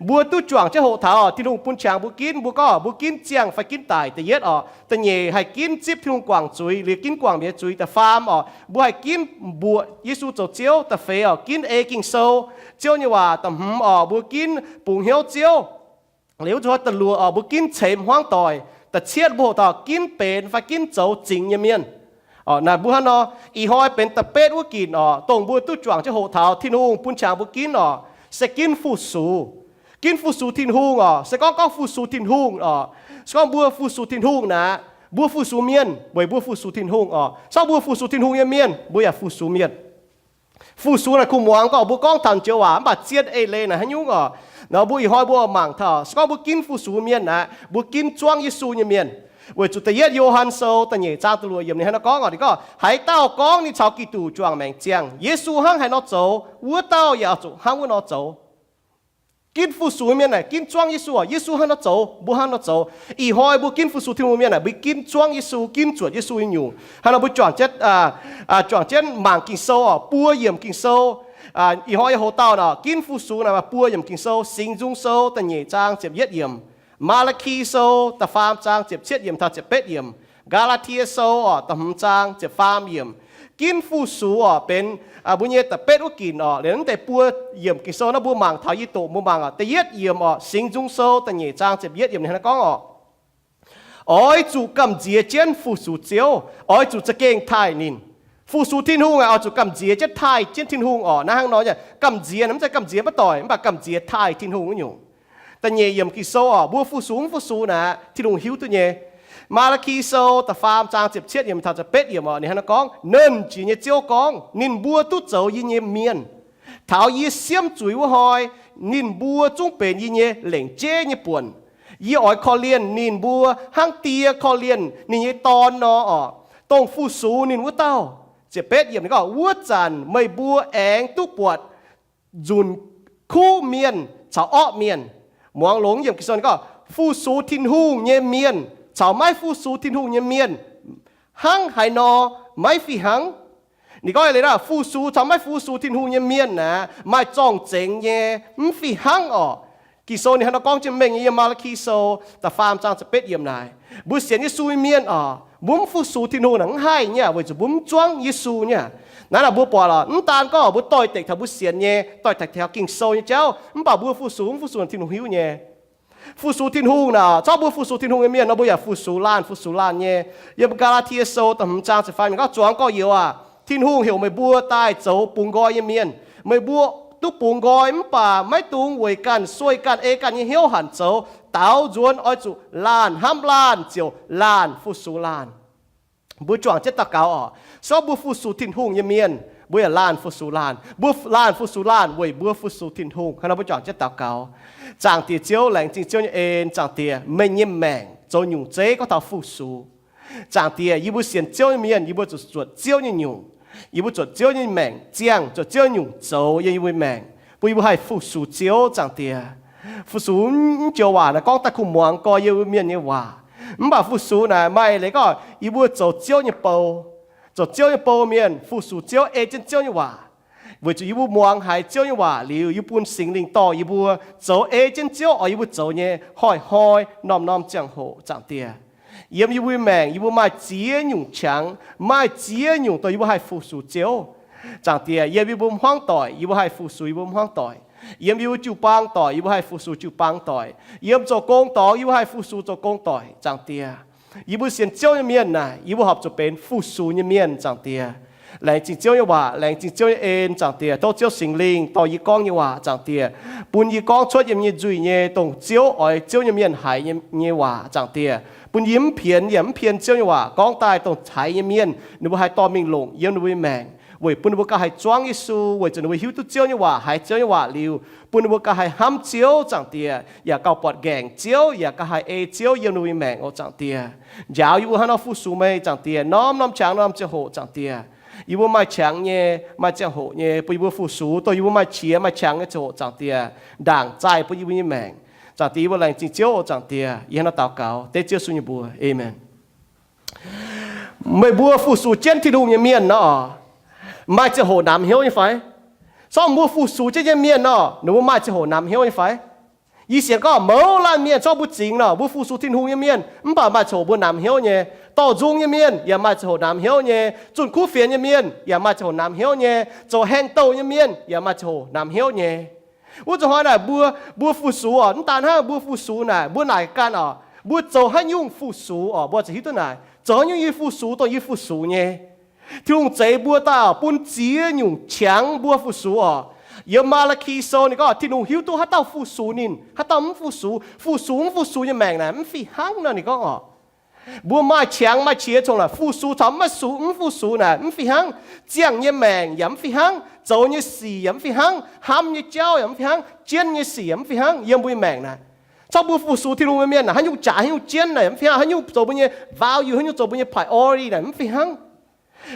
Mbuo duqv juangc jienv hoqc taux oc, Tin-Hungh bun qangx mbuo ginv, mbuo gorngv mbuo ginv ziangh fai ginv daic, da'yietv oc. Da'nyeic haih ginv zipv Tin-Hungh guangc zuiz, liuz ginv guangc mienh nyei zuiz. Da'faam oc, mbuo haih ginv mbuoqc Yesu zoux Ziouv. Da'feix oc, ginv ei Ging-Sou, Ziouv nyei waac. Da'hmz oc, mbuo ginv bungx hnyouv Ziouv. Liuz zuqc da'luoqc oc, mbuo ginv ceix hmuangv doic. Da'cietv mbuo hoqc taux ginv benx fai ginv zoux zingx nyei mienh. Naaic mbuo hnangv nor, ih hnoi benx da'betv wuov ginc oc, dongh mbuo duqv juangc jienv hoqc taux Tin-Hungh bun qangx mbuo ginv oc, se ginv fu-sux. Ginv fu-sux Tin-Hungh oc, se gorngv gorngv fu-sux Tin-Hungh oc, se gorngv mbuo fu-sux Tin-Hungh naaic, mbuo fu-sux mienh weic mbuo fu-sux Tin-Hungh oc. Se gorngv mbuo fu-sux Tin-Hungh nyei mienh, mbuo yaac fu-sux mienh. Fu-sux naaic kuh muangx gorngv mbuo gorngv taux joux waac mv baac zien eix leiz naaic haaix nyungc oc. Nor mbuo ih hnoi mbuo mangc taux se gorngv mbuo ginv fu-sux mienh naaic, mbuo ginv zuangv Yesu nyei mienh. Weic zuqc da'yietv Yo^han Sou da'nyeic zaang da'luoqc yiemc ninh hnangv nor gorngv oc, ninh gorngv, haaix dauh gorngv ninh caux Giduc juangc maengc ziangh, Yesu hnangv haaix nor zoux, wuov dauh yaac oix zuqc hnangv wuov nor zoux. Ginv fu-sux mienh naaic ginv zuangv Yesu oc, Yesu hnangv nor zoux, mbuo hnangv nor zoux. Ih hnoi mbuo ginv fu-sux Tin-Hungh mienh naaic, mbuo ginv zuangv Yesu, ginv zuotc Yesu nyei nyungc. Hnangv nor mbuo juangc jienv, juangc jienv mangc Ging-Sou oc, buo yiemc Ging-Sou. Ih hnoi yie hoc dauh naaic ginv fu-sux naaic maaih buo yiemc Ging-Sou, Singx Nzung Sou da'nyeic zaang ziepc yietv yiemc, Maa^laa^ki Sou da'faam zaang ziepc cietv yiemc taux ziepc betv yiemc, Gaa^laa^tie Sou oc da'hmz zaang ziepc faam yiemc. Ginv fu-sux oc benx mbuo nyei da'betv wuov ginc oc. Liuz naaiv deix buo yiemc Ging-Sou naaiv mbuo mangc taux yie doqc mbuo mangc oc. Da'yietv yiemc oc, Singx Nzung Sou da'nyeic zaang ziepc yietv yiemc ninh hnangv naaiv gorngv oc, oix zuqc gamh nziex jienv fu-sux Ziouv, oix zuqc za'gengh taaih ninh. Fu-sux Tin-Hungh aeqv, oix zuqc gamh nziex jienv taaih jienv Tin-Hungh oc. Naaiv hnangv nor nyei, gamh nziex mv zeiz gamh nziex maiv doic, mv baac gamh nziex taaih Tin-Hungh wuov nyungc. Da'nyeic yiemc Ging-Sou oc, mbuo fu-sux mv fu-sux naaic, Tin-Hungh hiuv duqv nyei. Maa^laa^ki Sou da'faam zaang ziepc cietv yiemc taux ziepc betv yiemc oc, ninh hnangv naaiv gorngv, Nernh Jiex nyei Ziouv gorngv, ninh mbuo duqv zoux yie nyei mienh. Taux yie siemv zuiz wuov hnoi, ninh mbuo zungv benx yie nyei lengc jeiv nyei buonc. Yie oix korv-lienh ninh mbuo hnangv die korv-lienh ninh nyei dorn nor oc, dongh fu-sux ninh wuov dauh. Ziepc betv yiemc ninh gorngv, wuov zanc meih mbuo aengx duqv buatc nzunc kuv mienh caux orqv mienh. Muangx longx yiemc Ging-Sou ninh gorngv, fu-sux Tin-Hungh nyei mienh caux maiv fu-sux Tin-Hungh nyei mienh hnangv haaix nor maiv fih hnangv. Ninh gorngv eix leiz naaiv, fu-sux caux maiv fu-sux Tin-Hungh nyei mienh aeqv, maaih zorng-zengx nyei mv fih hnangv oc. Ging-Sou ninh hnangv nor gorngv jienv mengh nyei yiem Maa^laa^ki Sou da'faam zaang ziepc betv yiemc naaic. Mbuo sienx Yesu nyei mienh oc, mbuo mv fu-sux Tin-Hungh naaic mv haih nyei aqv, weic zuqc mbuo mv zuangv Yesu nyei aqv. Naaiv naaic mbuo buatc lorqc, mv daan gorngv mbuo doix-dekc taux mbuo sienx nyei, doix-dekc taux Ging-Sou nyei jauv, mv baac mbuo fu-sux mv fu-sux Tin-Hungh hiuv nyei. Fu-sux Tin-Hungh naaic, zorqv mbuo fu-sux Tin-Hungh nyei mienh nor, mbuo yaac fu-sux laanh fu-sux laanh nyei. Yiem Gaa^laa^tie Sou da'hmz zaang ziepc faam yiemc gorngv, Zuangx gorx-youz aac, Tin-Hungh heuc meih mbuo daaih zoux bungx nqoi nyei mienh. Meih mbuo duqv bungx nqoi mv baac maiv dungx weic ganh sueih ganh ei ganh nyei hnyouv hanc zoux. Daaux nzuonx oix zuqc laanh hnamv laanh ziouc laanh fu-sux laanh. Mbuo juangc jienv daux gaux oc. Se gorngv mbuo fu-sux Tin-Hungh nyei mienh, mbuo yaac laanh fu-sux laanh. Mbuo laanh fu-sux laanh weic mbuo fu-sux Tin-Hungh. Hnangv nor mbuo juangc jienv daux gaux. Zaangc Diex Ziouv, laengz zingh Ziouv nyei en. Zaangc Diex, meih nyei maengc zoux nyungc zeiv gorngv taux fu-sux. Zaangc Diex, yie mbuo sienx Ziouv nyei mienh, yie mbuo zuqc zuotc Ziouv nyei nyungc. Yie mbuo zuotc Ziouv nyei maengc ziangh, zuotc Ziouv nyei nyungc zoux yiem yie mbuo maengc, bun yie mbuo haih fu-sux Ziouv. Zaangc Diex, fu-sux mv joux waac naaiv gorngv daaih kuh muangx gorx yiem mbuo mienh nyei waac. Mv baac fu-sux naaic maaih leiz gorngv yie mbuo zoux Ziouv nyei bou, zoux Ziouv nyei bou mienh fu-sux Ziouv, ei jienv Ziouv nyei waac. Weic zuqc yie mbuo muangx haiz Ziouv nyei waac liuz, yie bun Singx Lingh dorh yie mbuo zoux ei jienv Ziouv oix yie mbuo zoux nyei hnoi-hnoi, norm-norm ziangh hoc. Zaangc Diex, yiem yie mbuo maengc yie mbuo maaih ziex nyungc qangx, maaih ziex nyungc dongh yie mbuo haih fu-sux Ziouv. Zaangc Diex, yiem yie mbuo hmuangv doic yie mbuo haih fu-sux yie mbuo hmuangv doic. Yiem yie mbuo jiu-baang doic yie mbuo haih fu-sux jiu-baang doic. Yiem zoux gong dorngx yie mbuo haih fu-sux zoux gong doic. Zaangc Diex, yie mbuo sienx Ziouv nyei mienh naaic, yie mbuo horpc zuqc benx fu-sux nyei mienh. Zaangc Diex, laengz zingh Ziouv nyei waac, laengz zingh Ziouv nyei en. Zaangc Diex, tov Ziouv Singx Lingh dorh yie gorngv nyei waac, Zaangc Diex, bun yie gorngv cuotv yiem nyei nzuih nyei, dongh Ziouv oix Ziouv nyei mienh haiz nyei waac. Zaangc Diex, bun yie mv pienx yaac mv pien Ziouv nyei waac gorngv daaih dongh caiv nyei mienh ninh mbuo haih dorh mingh longc yiem ninh mbuo nyei maengc, weic bun ninh mbuo ganh haih zuangv Yesu, weic zuqc ninh mbuo hiuv duqv Ziouv nyei waac, haiz Ziouv nyei waac liuz, bun ninh mbuo ganh haih hnamv Ziouv. Zaangc Diex, yaac gauh buatc nqaengc Ziouv, yaac ganh haih ei Ziouv yiem ninh mbuo nyei maengc oc. Zaangc Diex, njaaux yie mbuo hnangv nor fu-sux meih. Zaangc Diex, norm-norm qangx norm ziangh hoc. Zaangc Diex, yie mbuo maaih qangx nyei, maaih ziangh hoc nyei, bun yie mbuo fu-sux dongh yie mbuo maaih qiex maaih qangx nyei ziangh hoc. Zaangc Diex, ndaangc zaih bun yie mbuo nyei maengc. Zaangc Diex, yie mbuo laengz zingh Ziouv oc. Zaangc Diex, yie hnangv nor daux gaux dengv Ziouv Yesu nyei mbuox, aamen. Meih mbuo fu-sux jienv Tin-Hungh nyei mienh nor, maaih ziangh hoc namx hnyouv nyei fai? Sorng mbuo fu-sux jienv nyei mienh nor, ninh mbuo maaih ziangh hoc namx hnyouv nyei fai? Yie sienx gorngv mouz laanh mienh, zorqv mbuo zingx nor, mbuo fu-sux Tin-Hungh nyei mienh, mv baac maaih ziangh hoc mbuo namx hnyouv nyei. Dorh nzung nyei mienh yaac maaih ziangh hoc namx hnyouv nyei. Zunh kuv fienx nyei mienh yaac maaih ziangh hoc namx hnyouv nyei. Zoux haengh douh nyei mienh yaac maaih ziangh hoc namx hnyouv nyei. Wuov zuqc hnoi naaic mbuo, mbuo fu-sux oc, mv daan hnangv mbuo fu-sux naaic, mbuo naaic ganh oc, mbuo zoux haaix nyungc fu-sux oc, mbuo zuqc hiuv duqv naaic, zoux haaix nyungc yie fu-sux, dongh yie fu-sux nyei. Tin-Hungh zeix mbuo daaih oc, bun ziex nyungc qangx mbuo fu-sux oc. Yiem Maa^laa^ki Sou ninh gorngv Tin-Hungh hiuv duqv haaix dauh fu-sux ninh, haaix dauh mv fu-sux. Fu-sux mv fu-sux nyei maengc naaic mv fih hnangv nor ninh gorngv oc. Mbuo maaih qangx maaih qiex congx naaic fu-sux caux maiv fu-sux, mv fu-sux naaic mv fih hnangv. Ziangh nyei maengc yaac mv fih hnangv, zoux nyei sic yaac mv fih hnangv, hnamv nyei jauv yaac mv fih hnangv, jienv nyei sic yaac mv fih hnangv yiem mbuo nyei maengc naaic. Corc mbuo fu-sux Tin-Hungh nyei mienh naaic, haaix nyungc jaax, haaix nyungc jienv naaic mv fih hnangv, haaix nyungc zoux mbuo nyei value, haaix nyungc zoux mbuo nyei priority naaic mv fih hnangv.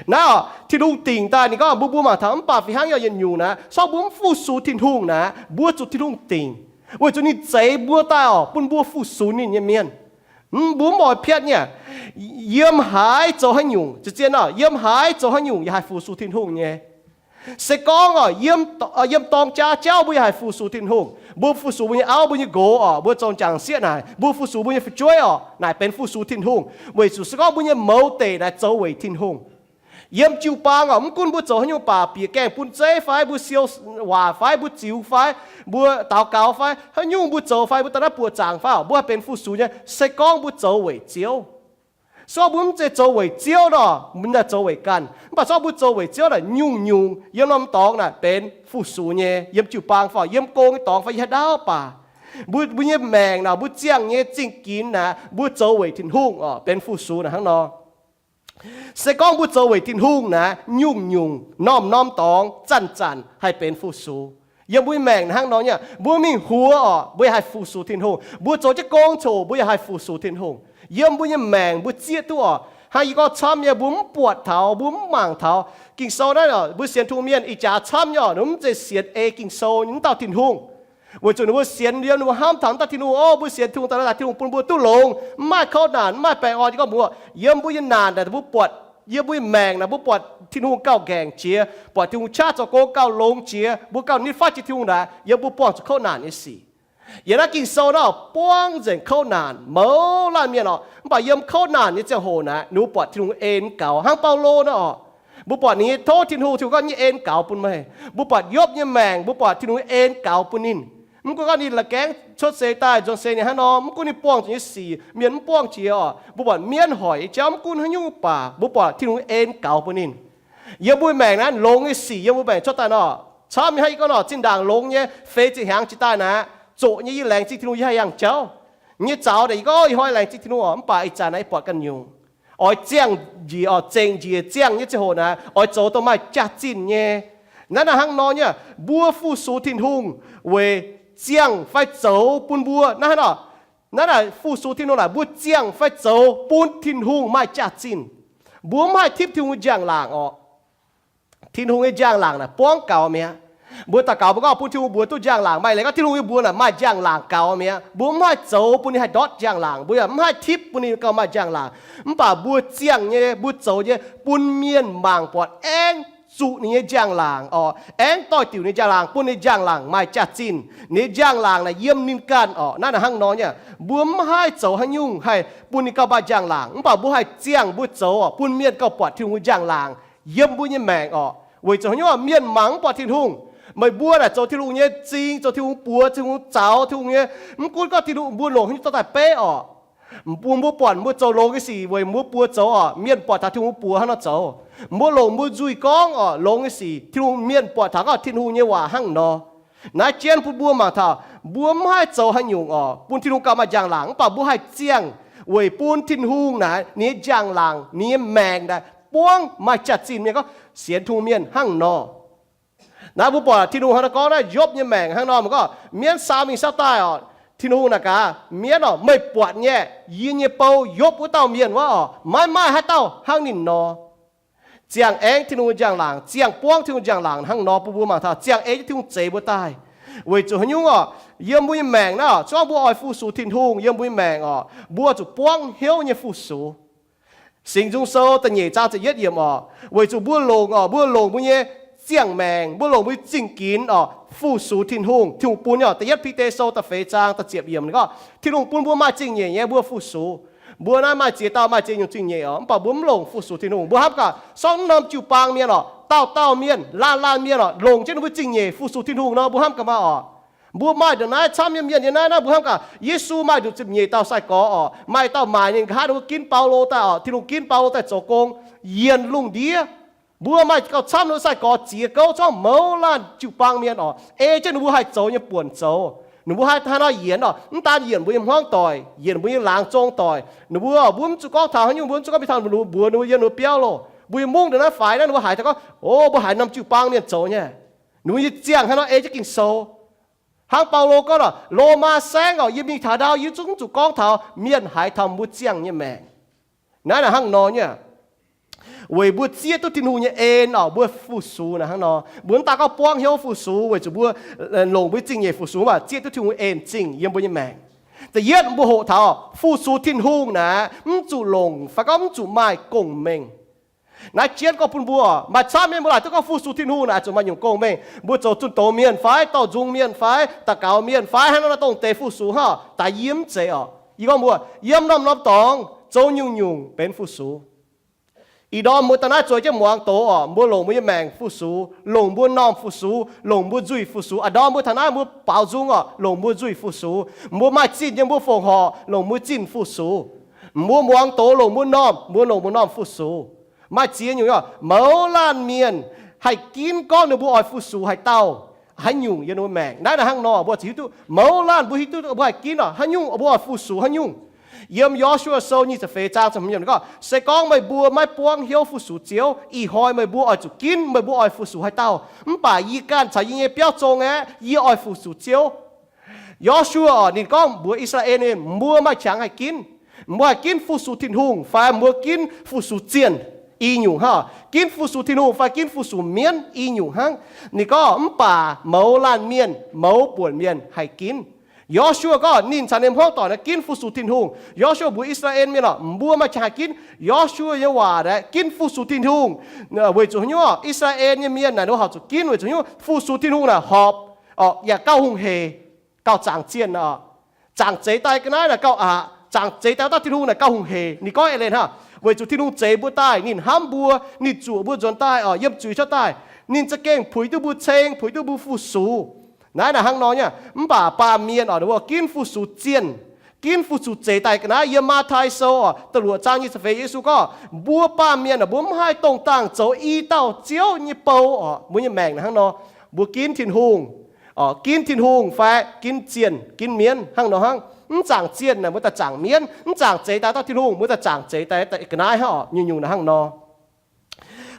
Naaiv oc, Tin-Hungh dingc daaih ninh gorngv mbuo, mbuo mangc taux mv baac fih hnangv nyei yietc nyungc naaic, corc mbuo mv fu-sux Tin-Hungh naaic, mbuo zuqc Tin-Hungh dingc, weic zuqc ninh zeix mbuo daaih oc, bun mbuo fu-sux ninh nyei mienh. Mv, mbuo mv oix piatv nyei. Yiem haaix zoux haaix nyungc, zien-zien oc, yiem haaix zoux haaix nyungc yaac haih fu-sux Tin-Hungh nyei. Se gorngv oc, yiem, yiem dorng jaa jauv mbuo yaac haih fu-sux Tin-Hungh. Mbuo fu-sux mbuo nyei auv, mbuo nyei nqox oc, mbuo zoux jangc sieqv naaic, mbuo fu-sux mbuo nyei fu'jueiv oc, naaic benx fu-sux Tin-Hungh. Weic zuqc se gorngv mbuo nyei mouz deic naaic zoux weic Tin-Hungh. Yiem jiu-baang oc, mv gunv mbuo zoux haaix nyungc baac, bieqc gaengh bun zeiv fai, mbuo siou waac fai, mbuo ziux fai, mbuo daux gaux fai, haaix nyungc mbuo zoux fai, mbuo daaih naaiv buoqc zaangc fai oc, mbuo haih benx fu-sux nyei, se gorngv mbuo zoux weic Ziouv. Se gorngv mbuo mv zeiz zoux weic Ziouv nor, mbuo daaih zoux weic ganh. Mv baac se gorngv mbuo zoux weic Ziouv naaic, nyungc-nyungc yiem norm dorngx naaic benx fu-sux nyei. Yiem jiu-baang fai yiem gong nyei dorngx fai yiem haaix ndau baac, mbuo, mbuo nyei maengc naaic, mbuo ziangh nyei zingh ginx naaic, mbuo zoux weic Tin-Hungh oc, benx fu-sux naaic hnangv nor. Se gorngv mbuo zoux weic Tin-Hungh naaic, nyungc-nyungc, norm-norm dorngx, zanc-zanc haih benx fu-sux. Yiem mbuo nyei maengc naaic hnangv nor nyei. Mbuo mingh huox oc, mbuo yaac haih fu-sux Tin-Hungh. Mbuo zoux jienv gong coc, mbuo yaac haih fu-sux Tin-Hungh. Yiem mbuo nyei maengc mbuo zieqv duqv oc. Hnangv yie gorngv camv nyei, mbuo mv buatc taux, mbuo mv mangc taux. Ging-Sou naaiv oc, mbuo sienx Tin-Hungh mienh ih jaax camv nyei oc, ninh mv zeiz sienx ei Ging-Sou nyei wuov dauh Tin-Hungh. Weic zuqc ninh mbuo sienx liuz ninh mbuo hnamv taux wuov dauh Tin-Hungh, o, mbuo sienx Tin-Hungh daaih, Tin-Hungh bun mbuo duqv longx, mv maaih kouv naanc, mv maaih baengh orn. Yie gorngv mbuo, yiem mbuo nyei naanc naaic mbuo buatc, yiem mbuo nyei maengc naaic mbuo buatc Tin-Hungh gauh nqaengc jiex, buatc Tin-Hungh qaqv zoux gong gauh longx jiex, mbuo gauh nitv fatv jiex Tin-Hungh naaic, yiem mbuo buangh zuqc kouv naanc nyei sic. Yiem naaiv Ging-Sou naaiv buangv nzengc kouv naanc, mouz laanh mienh oc. Mv baac yiem kouv naanc nyei ziangh hoc naaic, ninh mbuo buatc Tin-Hungh en gaux hnangv Baulo naaiv oc. Mbuo buatc ninh nyei tov Tin-Hungh, Tin-Hungh gorngv nyei en gaux bun meih. Mbuo buatc Yopv nyei maengc, mbuo buatc Tin-Hungh en gaux bun ninh. Mv gunv gorngv ninh la'gaengv cuotv seix daaih nzuonx seix ninh hnangv nor, mv gunv ninh buangh zuqc nyei sic mienh mv buangh jiex oc. Mbuo buatc mienv hoic nyei jauv, mv gunv haaix nyungc baac mbuo buatc Tin-Hungh en gaux bun ninh. Yiem mbuo maengc naaiv longx nyei sic yiem mbuo maengc cuotv daaih nor, camv nyei hnangv yie gorngv nor, zinh ndaangc longx nyei, feix ziepc hnyangx jiex daaih naaic, zoqc nyei yie laengz zingh Tin-Hungh yie haih yangh jauv. Nyei zaux naaic yie gorngv yie hnoi laengz zingh Tin-Hungh oc, mv baac ih zanc naaic yie buatc ganh nyungc. Oix ziangh njiec oc, zengc njiec ziangh nyei ziangh hoc naaic, oix zoux dongh maaih jaax-zinh nyei. Naaiv naaic hnangv nor nyei, mbuo fu-sux Tin-Hungh weic ziangh fai zoux bun mbuo naaiv hnangv nor. Naaiv naaic fu-sux Tin-Hungh naaic mbuo ziangh fai zoux bun Tin-Hungh maaih jaax-zinh. Mbuo mv haih tipv Tin-Hungh nyei njang-laangc oc. Tin-Hungh nyei njang-laangc naaic buangv gaux mi'aqv. Mbuo daux gaux mbuo gorngv bun Tin-Hungh mbuox duqv njang-laangc, maaih leiz gorngv Tin-Hungh nyei mbuox naaic maaih njang-laangc gaux mi'aqv. Mbuo mv haih zoux bun ninh haih ndortv njang-laangc, mbuo yaac mv haih tipv bun ninh gauh maaih njang-laangc. Mv baac mbuo ziangh nyei, mbuo zoux nyei, bun mienh mangc buatc aengv zuqc ninh nyei njang-laangc oc, aengv doix-diuc ninh njang-laangc, bun ninh njang-laangc maaih jaax-zinh. Ninh njang-laangc naaic yiem ninh ganh oc. Naaiv naaic hnangv nor nyei, mbuo mv haih zoux haaix nyungc haih bun ninh gauh maaih njang-laangc, mv baac mbuo haih ziangh mbuo zoux oc, bun mienh gauh buatc Tin-Hungh njang-laangc yiem mbuo nyei maengc oc. Weic zuqc haaix nyungc, mienh mangc mv buatc Tin-Hungh. Meih mbuo naaic zoux Tin-Hungh nyei zing, zoux Tin-Hungh buoz, Tin-Hungh zaux, Tin-Hungh nyei, mv gunv gorngv Tin-Hungh mbuo longc haaix nyungc dorh daaih beiv oc. Mbuo, mbuo buatc mbuo zoux longx nyei sic weic mbuo buoz zoux oc, mienh buatc taux Tin-Hungh buoz hnangv nor zoux. Mbuo longc mbuo nzuih gorngv oc, longx nyei sic, Tin-Hungh, mienh buatc taux gorngv Tin-Hungh nyei waac hnangv nor. Naaiv jienv bun mbuo mangc taux, mbuo mv haih zoux haaix nyungc oc, bun Tin-Hungh gauh maaih njang-laangc, mv baac mbuo haih ziangh weic bun Tin-Hungh naaic ninh nyei njang-laangc, ninh nyei maengc naaic buangv maaih jaax-zinh mienh gorngv sienx Tin-Hungh mienh hnangv nor. Naaiv mbuo buatc Tin-Hungh hnangv nor gorngv naaiv Yopv nyei maengc hnangv nor, mangc gorngv mienv saau mingh saau daaih oc. Tin-Hungh naaic gaax mienv oc, meih buatc nyei, yie nyei bou Yopv wuov dauh mienh wuov oc, maiv maaih haaix dauh hnangv ninh nor. Ziangh aengv Tin-Hungh njang-laangc, ziangh buangv Tin-Hungh njang-laangc hnangv nor bun mbuo mangc taux, ziangh ei jienv Tin-Hungh zeix mbuo daaih. Weic zuqc haaix nyungc oc, yiem mbuo nyei maengc naaiv oc, se gorngv mbuo oix fu-sux Tin-Hungh yiem mbuo nyei maengc oc, mbuo zuqc buangv hnyouv nyei fu-sux. Singx Nzung Sou da'nyeic zaang ziepc yietv yiemc oc, weic zuqc mbuo longc oc, mbuo longc mbuo nyei ziangh maengc, mbuo longc mbuo zingh ginx orqc, fu-sux Tin-Hungh. Tin-Hungh bun nyei orqc, da'yietv Bide Sou da'feix zaang da'ziepc yiemc gorngv, Tin-Hungh bun mbuo maaih zingh nyeic nyei mbuo fu-sux. Mbuo naaiv maaih ziex dauh maaih ziex nyungc zingh nyeic orqc, mv baac mbuo mv longc fu-sux Tin-Hungh. Mbuo hnamv gaax, sorng norm jiu-baang mienh orqc, dauh dauh mienh, laanh laanh mienh orqc, longc jienv ninh mbuo zingh nyeic fu-sux Tin-Hungh nor, mbuo hnamv gaax maah orqc. Mbuo maaih ndongc naaiv camv nyei mienh nyei naaiv, naaiv mbuo hnamv gaax, Yesu maaih nduqc ziepc nyeic dauh sai-gorx orqc, maaih dauh maaic ninh nqa'haav ninh mbuo ginv Baulo daaih orqc, Tin-Hungh ginv Baulo daaih zoux gong, yienh lungh ndiev. Mbuo maaih gauh camv ninh sai-gorx ziex gouv zorngv mouz laanh jiu-baang mienh orqc, ei jienv ninh mbuo haih zoux nyei buonc zoux. Ninh mbuo haih haaix nor yienc orqc, mv daan yienc mbuo nyei hmuangv doic, yienc mbuo nyei laangz zong doic. Ninh mbuo, mbuo mv zuqc gorngv taux haaix nyungc, mbuo mv zuqc gorngv mingh taux mbuo, mbuox ninh mbuo yiem ninh mbuo biauv loh. Mbuo nyei mungv ndongc naaiv faix naaiv, ninh mbuo haiz taux gorngv, o, mbuo haiz norm jiu-baang mienh zoux nyei. Ninh mbuo nyei ziangh haaix nor ei jienv Ging-Sou. Hnangv Baulo gorngv orqc, Lomaa saengv orqc, yie mingh taux ndau, yie zungv mv zuqc gorngv taux mienh haiz taux mbuo ziangh nyei maengc. Naaiv naaic hnangv nor nyei. Weic mbuo zieqv duqv Tin-Hungh nyei en orqc, mbuo fu-sux naaic hnangv nor. Mbuo mv daan gorngv buangv hnyouv fu-sux weic zuqc mbuo longc mbuo zingh nyeic fu-sux, mv baac zieqv duqv Tin-Hungh en zingh yiem mbuo nyei maengc. Da'yietv mbuo hoqc taux fu-sux Tin-Hungh naaic, mv zuqc longc fai gorngv mv zuqc maaih gong-mengh. Naaiv jienv gorngv bun mbuo, maaih camv mienh mbuo laaic duqv gorngv fu-sux Tin-Hungh naaic zuqc maaih nyungc gong-mengh. Mbuo zoux zunh doz mienh fai, dorh nzung mienh fai, daux gaux mienh fai, hnangv nor dongh deix fu-sux hnangv. Daaih yie mv zeiz orqc. Yie gorngv mbuo yiem norm-norm dorngx zoux nyungc-nyungc benx fu-sux. Ih ndorm mbuo daaih naaiv zueiz jienv muangx doz orqc, mbuo longc mbuo nyei maengc fu-sux, longc mbuo normh fu-sux, longc mbuo nzuih fu-sux. Ih ndorm mbuo taux naaiv mbuo baaux nzung orqc, longc mbuo nzuih fu-sux. Mbuo maaih zinh yiem mbuo fongc horc, longc mbuo zinh fu-sux. Mbuo muangx doz longc mbuo normh, mbuo longc mbuo normh fu-sux. Maaih ziex nyungc orqc, mouz laanh mienh haih ginv gorngv ninh mbuo oix fu-sux haaix dauh, haaix nyungc yiem ninh mbuo maengc. Naaiv naaic hnangv nor mbuo ziouc hiuv duqv mouz laanh, mbuo hiuv duqv mbuo haih ginv orqc, haaix nyungc mbuo oix fu-sux haaix nyungc. Yiem Yo^su^waa Sou nyic ziepc feix zaang ziepc hmz yiemc gorngv, se gorngv meih mbuo maiv buangv hnyouv fu-sux Ziouv, ih hnoi meih mbuo oix zuqc ginv meih mbuo oix fu-sux haaix dauh. Mv baac yie ganh caux yie nyei biauv zong aeqv, yie oix fu-sux Ziouv. Yo^su^waa orqc, ninh gorngv mbuox I^saa^laa^en mienh, mbuo maaih qangx haih ginv. Mbuo haih ginv fu-sux Tin-Hungh fai mbuo ginv fu-sux zienh, i nyungc hnangv. Ginv fu-sux Tin-Hungh fai ginv fu-sux mienv, i nyungc hnangv. Ninh gorngv mv baac mouz laanh mienh, mouz buonc mienh haih ginv. Yo^su^waa gorngv ninh caux ninh hmuangv doic naaiv ginv fu-sux Tin-Hungh. Yo^su^waa mbuox I^saa^laa^en mienh orqc, mbuo maaih qangx haih ginv. Yo^su^waa nyei waac naaic ginv fu-sux Tin-Hungh. Weic zuqc haaix nyungc orqc? I^saa^laa^en nyei mienh naaic ninh horpc zuqc ginv weic zuqc haaix nyungc? Fu-sux Tin-Hungh naaic horpc orqc, yaac gauh hungh heic, gauh zaangc zienh orqc. Zaangc zeix daaih ga'naaiv naaic gauh aqc, zaangc zeix daaih dauh Tin-Hungh naaic gauh hungh heic. Ninh gorngv eix leiz hnangv, weic zuqc Tin-Hungh zeix mbuo daaih, ninh hnamv mbuo, ninh zuoqc mbuo nzuonx daaih orqc, yiem zuiz cuotv daaih, ninh za'gengh puix duqv mbuo ceng, puix duqv mbuo fu-sux. Naaiv naaic hnangv nor nyei. Mv baac baamh mienh orqc, ninh mbuo ginv fu-sux zienh, ginv fu-sux zeix daaih ga'naaiv. Yiem Matv^tai Sou orqc, da'luoqc zaang nyic ziepc feix, Yesu gorngv, mbuo baamh mienh orqc, mbuo mv haih dongh dangh zoux i dauh Ziouv nyei bou orqc. Mbuo nyei maengc naaic hnangv nor, mbuo ginv Tin-Hungh, ginv Tin-Hungh fai ginv zienh, ginv mienv hnangv nor hnangv. Mv zaangc zienh naaic mbuo daaih zaangc mienv, mv zaangc zeix daaih dauh Tin-Hungh mbuo daaih zaangc zeix daaih ga'naaiv hnangv orqc, nyungc-nyungc naaic hnangv nor.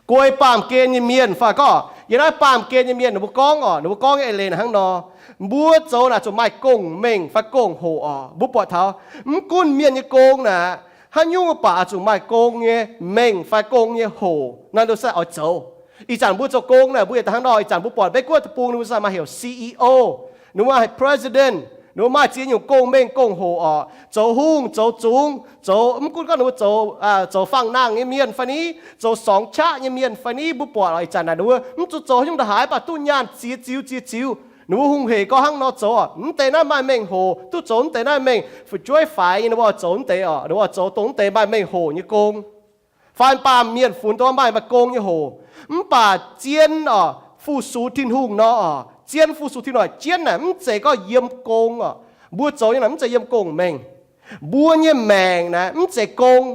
Guei baamh gen nyei mienh fai gorngv yiem naaiv baamh gen nyei mienh ninh mbuo gorngv orqc, ninh mbuo gorngv nyei eix leiz naaic hnangv nor, mbuo zoux naaic zuqc maaih gong-mengh fai gong-hoc orqc. Mbuo buatc taux mv gunv mienh nyei gong naaic, haaix nyungc mbuo baac zuqc maaih gong nyei mengh fai gong nyei hoc naaic, ndu sai oix zoux. Ih zanc mbuo zoux gong naaic mbuo yietc hnangv nor, ih zanc mbuo buatc Meiv Guoqv deic-bung ninh mbuo maaih heuc C E O, ninh mbuo maaih president, ninh mbuo maaih ziex nyungc gong-mengh gong-hoc orqc. Zoux hungh, zoux zungx, zoux, mv gunv gorngv ninh mbuo zoux, zoux fangx nangh nyei mienh fai ni, zoux sorngx qaqv nyei mienh fai ni, mbuo buatc orqc, ih zanc naaic ninh mbuo mv zuqc zoux haaix nyungc ndongc haaix, mv baac duqv nyaanh ziex ziux ziex ziux. Ninh mbuo hungh heic gorngv hnangv nor zoux orqc, mv deix naaiv maaih mengh hoc, duqv zoux mv deix naaiv mengh fu'jueiv faix nyei, ninh mbuo oix zoux mv deix orqc, ninh mbuo oix zoux dongh mv deix maaih mengh hoc nyei gong. Fai baamh mienh funx dongh maaih, maaih gong nyei hoc. Mv baac zien orqc, fu-sux Tin-Hungh nor orqc, zien fu-sux Tin-Hungh jienv naaic mv zeiz gorngv yiem gong orqc. Mbuo zoux nyei naaic mv zeiz yiem gong-mengh. Mbuo nyei maengc naaic mv zeiz gong.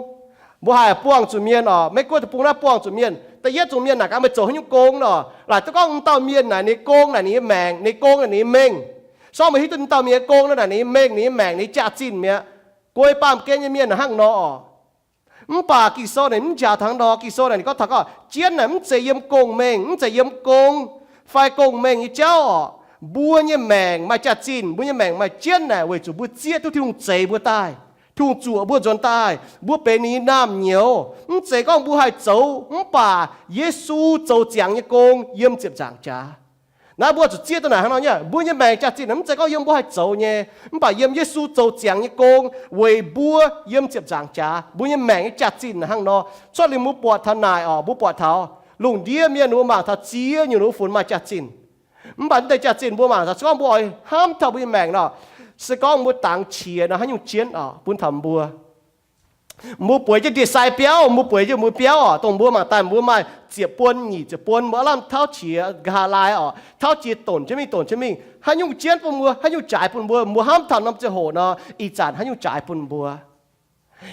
Mbuo haih buangh zuqc mienh orqc, Meiv Guoqv deic-bung naaiv buangh zuqc mienh, da'yietv zungv mienh naaic gaax meih zoux haaix nyungc gong nor, laaic duqv gorngv m'dauh mienh naaic ninh nyei gong naaic ninh nyei mengh, ninh nyei gong naaic ninh nyei mengh. Sorng meih hiuv duqv m'dauh mienh nyei gong naaic ninh nyei mengh, ninh nyei maengc, ninh nyei jaax-zinh mi'aqv. Guei baamh gen nyei mienh hnangv nor orqc. Mv baac Ging-Sou naaic mv njaaux taux nor. Ging-Sou naaic ninh gorngv taux gorngv jienv naaic mv zeiz yiem gong-mengh, mv zeiz yiem gong fai gong-mengh nyei jauv orqc. Mbuo nyei maengc maaih jaax-zinh, mbuo nyei maengc maaih jienv naaic weic zuqc mbuo zieqv duqv Tin-Hungh zeix mbuo daaih, Tin-Hungh zuoqc mbuo nzuonx daaih, mbuo benx ninh nyei naamh nyouz. Mv zeiz gorngv mbuo haih zoux, mv baac Yesu zoux ziangx nyei gong yiem ziepc nzaangc jaax. Naaiv mbuo zuqc zieqv duqv naaic hnangv nor nyei. Mbuo nyei maengc jaax-zinh mv zeiz gorngv yiem mbuo haih zoux nyei, mv baac yiem Yesu zoux ziangx nyei gong weic mbuo yiem ziepc nzaangc jaax. Mbuo nyei maengc nyei jaax-zinh hnangv nor. Cuotv liuz mbuo buatc taux naaic orqc, mbuo buatc taux Lungh ndiev mienh ninh mbuo mangc taux ziex nyungc ninh mbuo funx maaih jaax-zinh. Mv baac naaiv deix jaax-zinh mbuo mangc taux se gorngv mbuo oix hnamv taux mbuo nyei maengc nor, se gorngv mbuo dangx qiex nor haaix nyungc jienv oc bun taux mbuo. Mbuo bueix jienv ndie-sai biauv, mbuo bueix jienv mbuo biauv oc, dongh mbuo mangc daaih mbuo maaih ziepc buon nyic ziepc buon, mbuo aav lamh tauv qiex nqa'haav laai oc, tauv jiex donc jienv mingh donc jienv mingh, haaix nyungc jienv bun mbuo, haaix nyungc jaaix bun mbuo, mbuo hnamv taux norm ziangh hoc nor, ih zanc haaix nyungc jaaix bun mbuo.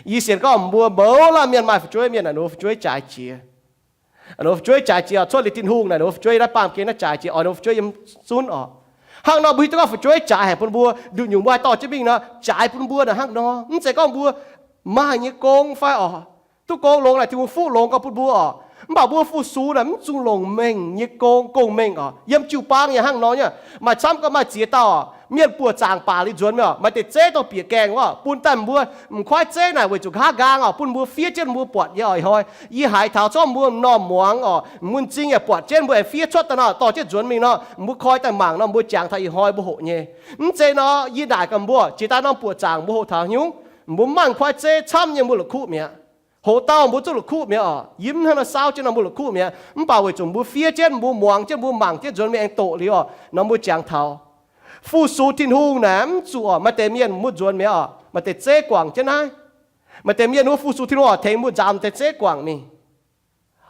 Yie sienx gorngv mbuo mouz laanh mienh maaih fu'jueiv mienh naaic ninh mbuo fu'jueiv jaaix jiex. Ninh mbuo fu'jueiv jaaix jiex oc, cuotv liuz Tin-Hungh naaic ninh mbuo fu'jueiv naaiv baamh gen naaiv jaaix jiex oc, ninh mbuo fu'jueiv yiem zunv oc. Hnangv nor mbuo hiuv duqv gorngv fu'jueiv jaaix haic bun mbuo, nduqc nyungc mbuo haih dorh jienv mingh nor, jaaix bun mbuo naaic hnangv nor. Mv zeiz gorngv mbuo maaih nyei gong fai oc, duqv gong longx naaic Tin-Hungh fuqv longx gau bun mbuo oc, mv baac mbuo fu-sux naaic mv zuqc longc mengh nyei gong, gong-mengh oc. Yiem jiu-baang yaac hnangv nor nyei, maaih camv gorngv maaih ziex dauh oc, mienh buoqc zaangc baac liuz nzuonx mingh oc, maaih deix zeiv dongh bieqc gaengh wuov bun daaih mbuo, m'nqoiv zeiv naaic weic zuqc nqa'haav nqaang oc, bun mbuo fiev jienv mbuo buatc nyei oc. Ih hnoi yie haiz taux zorqv mbuo m'normh muangx oc, m'nzing yaac buatc jienv mbuo aengx fiev cuotv daaih nor, dorh jienv nzuonx mingh nor, mbuo koi daaih mangc nor, mbuo jangx taux ih hnoi mbuo hoqc nyei. Mv zeiz nor, yie naaic gaax mbuo, jiex daaih norm buoqc zaangc mbuo hoqc taux haaix nyungc? Mbuo maaih m'nqoiv zeiv camv nyei mbuo la'kuqv mi'aqv. Hoqc dauh mbuo zuqc la'kuqv mi'aqv oc. Yie mv hnangv nor saauv jienv nor mbuo la'kuqv mi'aqv. Mv baac weic zuqc mbuo fiev jienv, mbuo muangx jienv, mbuo mangc jienv, nzuonx mingh aengx doqc liuz oc, nor mbuo jangx taux. Fu-sux Tin-Hungh naaic mv zuqc oc, maaih deix mienh mbuo nzuonx mi'aqv oc, maaih deix zeiv guangc jienv naaiv. Maaih deix mienh wuov fu-sux Tin-Hungh oc, tengx mbuo nzaaux deix zeiv guangc mingh.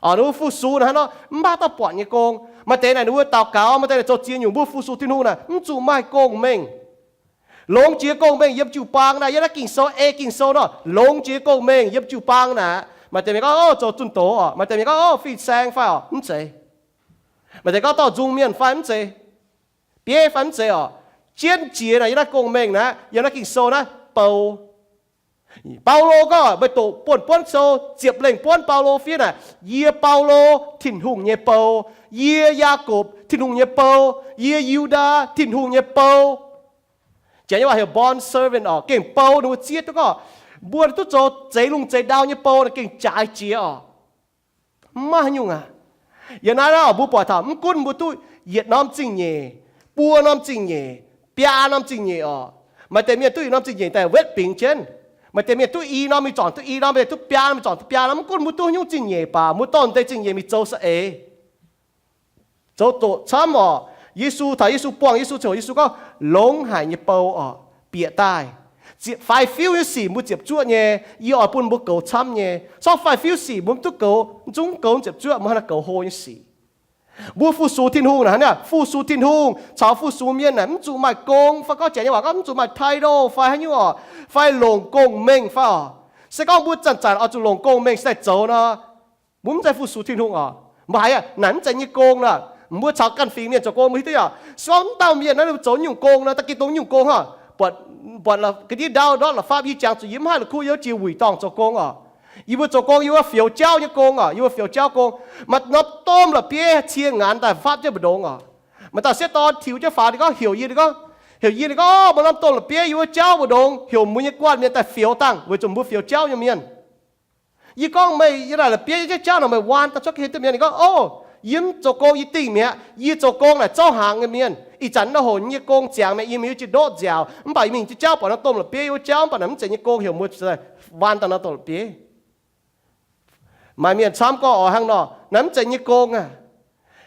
Oc, ninh mbuo fu-sux naaic hnangv nor mv baac dauh buatc nyei gong. Maaih deix naaic ninh mbuo daux gaux, maaih deix naaic zoux ziex nyungc, mbuo fu-sux Tin-Hungh naaic mv zuqc maaih gong-mengh. Longx jiex gong-mengh yiem jiu-baang naaic, yiem naaiv Ging-Sou, ei Ging-Sou nor, longx jiex gong-mengh yiem jiu-baang naaic. Maaih deix mienh gorngv, o, zoux zunh doz oc. Maaih deix mienh gorngv, o, fin-saeng fai oc, mv zeiz. Maaih deix gorngv dorh nzung mienh fai mv zeiz, bieiv fai mv zeiz oc. Jienv jiex naaic yiem naaiv gong-mengh naaic, yiem naaiv Ging-Sou naaiv bou. Baulo gorngv, meih doqc buonv-buonv sou ziepc lengh buonv Baulo fiev naaic, yie Baulo, Tin-Hungh nyei bou, yie Yaakopv, Tin-Hungh nyei bou, yie Yu^ndaa, Tin-Hungh nyei bou. Janx nyei waac heuc bond servant oc, gengh bou ninh mbuo zieqv duqv gorngv, mbuo duqv zoux zeix lungh zeix ndau nyei bou naaic gengh jaaix jiex oc. Mv maaih haaix nyungc aqv. Yiem naaiv nor mbuo buatc taux mv gunv mbuo duqv yietc norm zingh nyeic, buo norm zingh nyeic, biaa norm zingh nyeic oc. Maaih deix mienh duqv yietc norm zingh nyeic daaih wetv bingx jienv. Maaih deix mienh duqv i norm mingh zornc duqv i norm, maaih deix duqv biaa norm mingh zornc duqv biaa norm. Mv gunv mbuo duqv haaix nyungc zingh nyeic baac mbuo dorh deix zingh nyeic mingh zoux saeng-eix, zoux doqc camv oc. Yesu, taux Yesu buangh Yesu ziangh hoc Yesu gorngv, longx haic nyei bou oc, bieqc daaih. Ziepc faix-fiuv nyei sic mbuo ziepc zuoqv nyei, yie oix bun mbuo goux camv nyei. Sortv faix-fiuv sic mbuo mv duqv goux, zungv goux ziepc zuoqv, mbuo hnangv naaiv goux hlo nyei sic. Mbuo fu-sux Tin-Hungh naaic, hnangv naaic fu-sux Tin-Hungh caux fu-sux mienh naaic mv zuqc maaih gong fai gorngv janx nyei waac gorngv mv zuqc maaih title fai haaix nyungc oc, fai longc gong-mengh fai oc. Se gorngv mbuo zanc-zanc oix zuqc longc gong-mengh se daaih zoux nor, mbuo mv zeiz fu-sux Tin-Hungh oc. Mbuo haiz aqv, naaic mv zeiz nyei gong nor. Mbuo caux ganh fingx mienh zoux gong mbuo hiuv duqv yaac, se gorngv mv dauh mienh naaiv ninh mbuo zoux nyungc gong nor, da'ginh dongh nyungc gong hnangv. Buatc, buatc ga'ndiev ndau ndortv la'fapv, yie jangx zuqc yie mv haih la'kuqv, yie jiex wuic dorngh zoux gong oc. Yie mbuo zoux gong yie mbuo fioux jauv nyei gong oc, yie mbuo fioux jauv gong. Maaih norm domh la'bieiv cie nganx daaih fapv jienv mbu'ndongx oc. Maaih dauh sieqv dorn tiux jienv faaux ninh gorngv, heuc yie, ninh gorngv, heuc yie, ninh gorngv, o, maaih norm domh la'bieiv yiem wuov jauv mbu'ndongx heuc mbuo nyei guanh mienh daaih fioux dangh weic zuqc mbuo fioux jauv nyei mienh. Yie gorngv, meih yiem naaic la'bieiv yie jienv jauv nor meih waan daaih cuotv ga'hlen duqv mi'aqv? Ninh gorngv, o, yie mv zoux gong yie dingh mi'aqv. Yie zoux gong naaic zouv hnaangx nyei mienh. Ih zanc naaiv hoc yie nyei gong ziangx mi'aqv, yie mingh yie jiex ndoqv nziaauc, mv baac yie mingh jienv jauv buatc norm domh la'bieiv yiem wuov jauv, mv baac naaic mv zeiz nyei gong, heuc mbuo waan daaih norm domh la'bieiv. Maaih mienh camv gorngv oix hnangv nor, naaiv mv zeiz nyei gong aqv.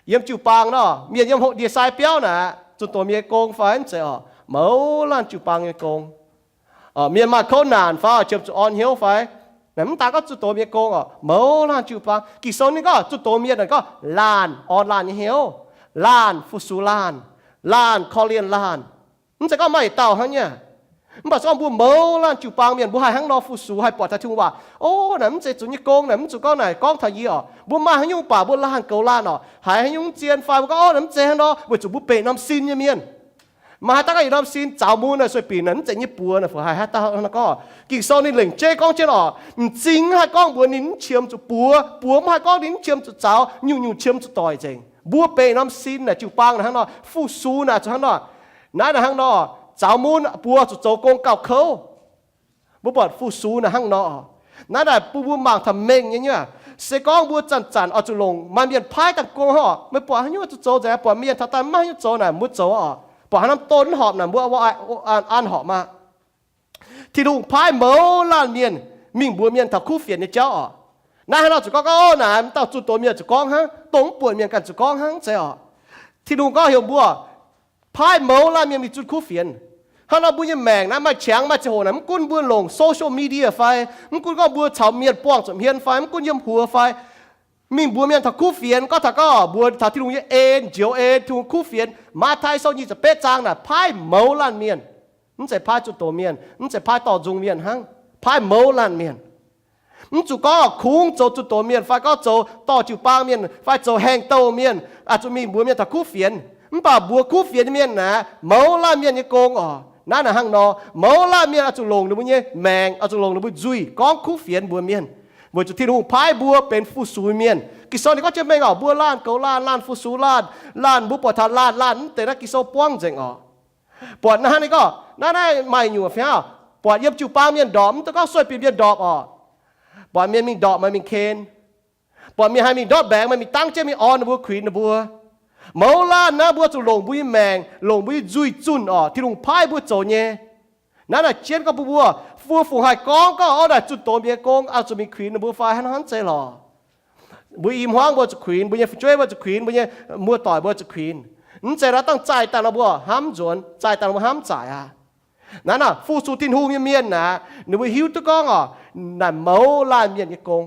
Yiem jiu-baang nor, mienh yiem hoqc ndie-sai biauv naaic, zunh doz mienh nyei gong fai mv zeiz oc? Mouz laanh jiu-baang nyei gong. Mienh maaih kouv naanc fai qiemx zuqc orn hnyouv fai, naaic mv daaih gorngv zunh doz mienh nyei gong oc, mouz laanh jiu-baang. Ging-Sou ninh gorngv zunh doz mienh naaic gorngv laanh orn laanh nyei hnyouv, laanh fu-sux laanh, laanh korv-lienh laanh. Mv zeiz gorngv maaih yietc dauh hnangv nyei. Mv baac se gorngv mbuo mouz laanh jiu-baang mienh mbuo haih hnangv nor fu-sux, haih buatc taux Tin-Hungh waac, o, naaic mv zeiz zuqc nyei gong, naaic mv zuqc gorngv naaic gorngv taux yie oc. Mbuo maaih haaix nyungc baac mbuo laanh goux laanh oc, haiz haaix nyungc zien fai mbuo gorngv, o, naaic mv zeiz hnangv nor, weic zuqc mbuo benx norm sin nyei mienh. Maaih haaix dauh gorngv yietc norm sin zaux mun naaic sueih binc naaic mv zeiz nyei buoz naaic, fai haaix dauh hnangv nor gorngv. Ging-Sou ninh lengc jeiv gorngv jienv oc, m'zing mv haih gorngv mbuox ninh mv qiemx zuqc buoz, buoz mv haih gorngv ninh mv qiemx zuqc zaux, nyungc-nyungc qiemx zuqc doic nzengc. Mbuo benx norm sin naaic jiu-baang naaic hnangv nor, fu-sux naaic zuqc hnangv nor. Naaiv naaic hnangv nor, zaux mun buoz zuqc zoux gong gauh kouv. Mbuo buatc fu-sux naaic hnangv nor. Naaiv naaic bun mbuo mangc taux mengh nyei nyei. Se gorngv mbuo zanc-zanc oix zuqc longc maaih mienh paaiv daaih gong hnangv oc, meih buatc haaix nyungc zuqc zoux nzengc, buatc mienh taux daaih mv maaih haaix nyungc zoux naaic, mbuo zoux oc. Buatc haaix norm don mv horpc naaic, mbuo an horpc maah. Tin-Hungh paaiv mouz laanh mienh mingh mbuox mienh taux kuv fienx nyei jauv oc. Naaiv hnangv nor zuqc gorngv, gorngv naaic, dauh zunh doz mienh zuqc gorngv hnangv, dongh mv buonc mienh ganh zuqc gorngv hnangv, mv zeiz orqc? Tin-Hungh gorngv heuc mbuo paaiv mouz laanh mienh mingh zunh kuv fienx. Hnangv nor mbuo nyei maengc naaiv maaih qangx maaih ziangh hoc naaic, mv gunv mbuo longc social media fai, mv gunv gorngv mbuo caux mienh buangh zuqc hmien fai, mv gunv yiem huox fai, mingh mbuox mienh taux kuv fienx, gorngv taux gorngv mbuox taux Tin-Hungh nyei en, njoux en, Tin-Hungh kuv fienx. Matv^tai Sou nyic ziepc betv zaang naaic paaiv mouz laanh mienh. Mv zeiz paaiv zunh doz mienh, mv zeiz paaiv dorh nzung mienh hnangv, paaiv mouz laanh mienh. Mv zuqc gorngv kungx zoux zunh doz mienh fai gorngv zoux dorh jiu-baang mienh fai zoux haengh douh mienh, zuqc mingh mbuox mienh taux kuv fienx. Mv baac mbuox kuv fienx nyei mienh naaic mouz laanh mienh nyei gong orqc. Naaiv naaic hnangv nor, mouz laanh mienh oix zuqc longc ninh mbuo nyei maengc, oix zuqc longc ninh mbuo nzuih gorngv kuv fienx mbuox mienh, weic zuqc Tin-Hungh paaiv mbuo benx fu-sux mienh. Ging-Sou ninh gorngv jienv mengh orqc, mbuo laanh goux laanh, laanh fu-sux laanh, laanh mbuo buatc taux laanh, laanh mv deix naaiv Ging-Sou buangv nzengc orqc. Buatc naaiv hnangv ninh gorngv naaiv, naaiv maaih nyungc fai, buatc yiem jiu-baang mienh ndorpc, mv dungx gorngv sueih bieqc mienh ndorpc orqc. Buatc mienh mingh ndorpc meih mingh ken, buatc mienh haih mingh ndortv mbaengx meih mingh dangv jienv mingh orn ninh mbuo, kuinx ninh mbuo. Mouz laanh naaiv mbuo zuqc longc mbuo nyei maengc, longc mbuo nyei nzuih zunh orqc, Tin-Hungh paaiv mbuo zoux nyei. Naaiv naaic jienv gorngv bun mbuo, mbuo fungc haih gorngv gorngv orqc, naaic zunh doz mienh nyei gong oix zuqc mingh kuinx ninh mbuo fai hnangv, hnangv zeiz lorqc. Mbuo i hmuangv mbuo zuqc kuinx, mbuo nyei fu'jueiv mbuo zuqc kuinx, mbuo nyei muoz-doic mbuo zuqc kuinx. Mv zeiz naaiv dangh zaih daaih nor mbuo hnamv nzuonx, zaih daaih nor mbuo hnamv zaaic aqv. Naaiv naaic fu-sux Tin-Hungh nyei mienh naaic, ninh mbuo hiuv duqv gorngv orqc, naaic mouz laanh mienh nyei gong.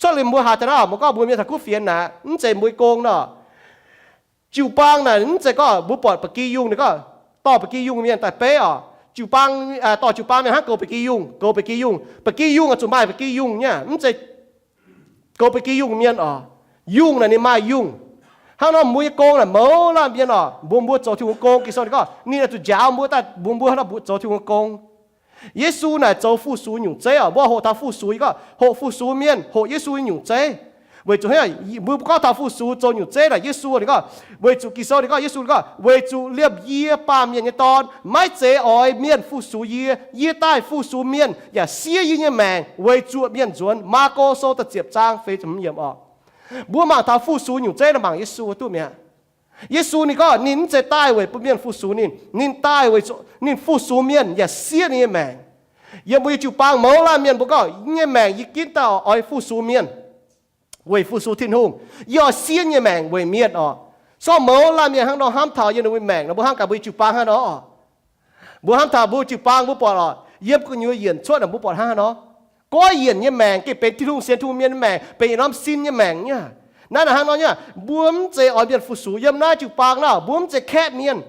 Cuotv liuz mbuo haaix daaih naaiv mbuo gorngv mbuox mienh taux kuv fienx naaic, mv zeiz mbuo nyei gong nor. Jiu-baang naaic mv zeiz gorngv mbuo buatc ba'gi yungh ninh gorngv dorh ba'gi yungh mienh daaih beiv orqc. Jiu-baang, dorh jiu-baang mienh hnangv goux ba'gi yungh, goux ba'gi yungh. Ba'gi yungh oix zuqc maaih ba'gi yungh nyei, mv zeiz goux ba'gi yungh mienh orqc. Yungh naaic ninh maaih yungh. Hnangv nor mbuo nyei gong naaic mouz laanh mienh orqc, mbuox mbuo zoux Tin-Hungh gong. Ging-Sou ninh gorngv ninh oix zuqc njaaux mbuo daaih mbuox mbuo hnangv nor mbuo zoux Tin-Hungh gong. Yesu naaic zoux fu-sux nyungc zeiv orqc. Mbuo hoqc taux fu-sux, yie gorngv hoqc fu-sux mienh, hoqc Yesu nyei nyungc zeiv. Weic zuqc hnangv mbuo gorngv taux fu-sux zoux nyungc zeiv naaic, Yesu ninh gorngv, weic zuqc Ging-Sou ninh gorngv, Yesu ninh gorngv, weic zuqc liemh yie, Baamh Mienh nyei Dorn, maiv zeiz oix mienh fu-sux yie. Yie daaih fu-sux mienh yaac siev yie nyei maengc weic zuqc mienh nzuonx. Maako Sou da'ziepc zaang feix ziepc hmz yiemc orqc. Mbuo mangc taux fu-sux nyungc zeiv naaic mangc Yesu duqv mi'aqv. Yesu ninh gorngv ninh mv zeiz daaih weic bun mienh fu-sux ninh. Ninh daaih weic zuqc ninh fu-sux mienh yaac siev ninh nyei maengc. Yiem mbuo nyei jiu-baang mouz laanh mienh mbuo gorngv, yie nyei maengc yie ginv daaih oix fu-sux mienh weic fu-sux Tin-Hungh. Yie oix siev nyei maengc weic mienh orqc. Sorng mouz laanh mienh hnangv nor hnamv taux yiem ninh mbuo maengc nor, mbuo hnamv gaax mbuo nyei jiu-baang hnangv nor. Mbuo hnamv taux mbuo jiu-baang mbuo buatc orqc, yiem gu'nyuoz yienc cuotv naaic mbuo buatc hnangv haaix nor. Goiv yienc nyei maengc gengh benx Tin-Hungh sienx Tin-Hungh mienh nyei maengc, benx yietc norm sin nyei maengc nyei. Naaiv naaic hnangv nor nyei, mbuo mv zeiz oix mienh fu-sux. Yiem naaiv jiu-baang naaic mbuo mv zeiz kaeqv mienh.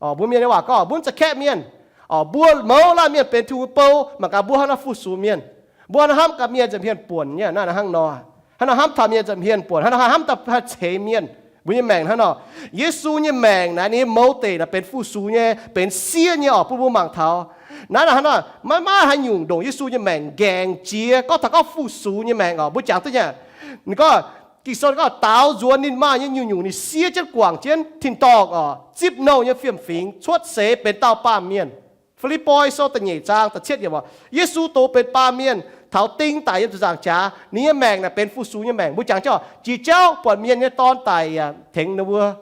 Mbuo mienh nyei waac gorngv mbuo mv zeiz kaeqv mienh. Mbuo mouz laanh mienh benx Tin-Hungh bou, mangc gaax mbuo hnangv nor fu-sux mienh. Mbuo hnangv nor hnamv gaax mienh nza'hmien buonc nyei, naaiv hnangv nor. Hnangv nor hnamv taux mienh nza'hmien buonc, hnangv nor hnamv daaih ceix mienh. Mbuo nyei maengc hnangv nor. Yesu nyei maengc naaic ninh mouz deic naaic benx fu-sux nyei, benx siev nyei orqc, bun mbuo mangc taux. Naaiv naaic hnangv nor, maiv maaih haaix nyungc ndongc Yesu nyei maengc nqaengc jiex. Gorngv taux gorngv fu-sux nyei maengc orqc, mbuo jangx duqv nyei. Ninh gorngv, Ging-Sou ninh gorngv daaux nzuonx ninh maaih nyei nyungc-nyungc ninh siev jienv guangc jienv tin-dorngh orqc, zipv nouh nyei fiem-fingx cuotv seix benx dauh baamh mienh. Fi^lipv^poi Sou da'nyeic zaang da'cietv yiemc orqc, Yesu doz benx baamh mienh taux ding daic yiem ziepc nzaangc jaax. Ninh nyei maengc naaic benx fu-sux nyei maengc. Mbuo jangx jienv orqc, jiex jauv buatc mienh nyei dorn daic yaac tengx ninh mbuo.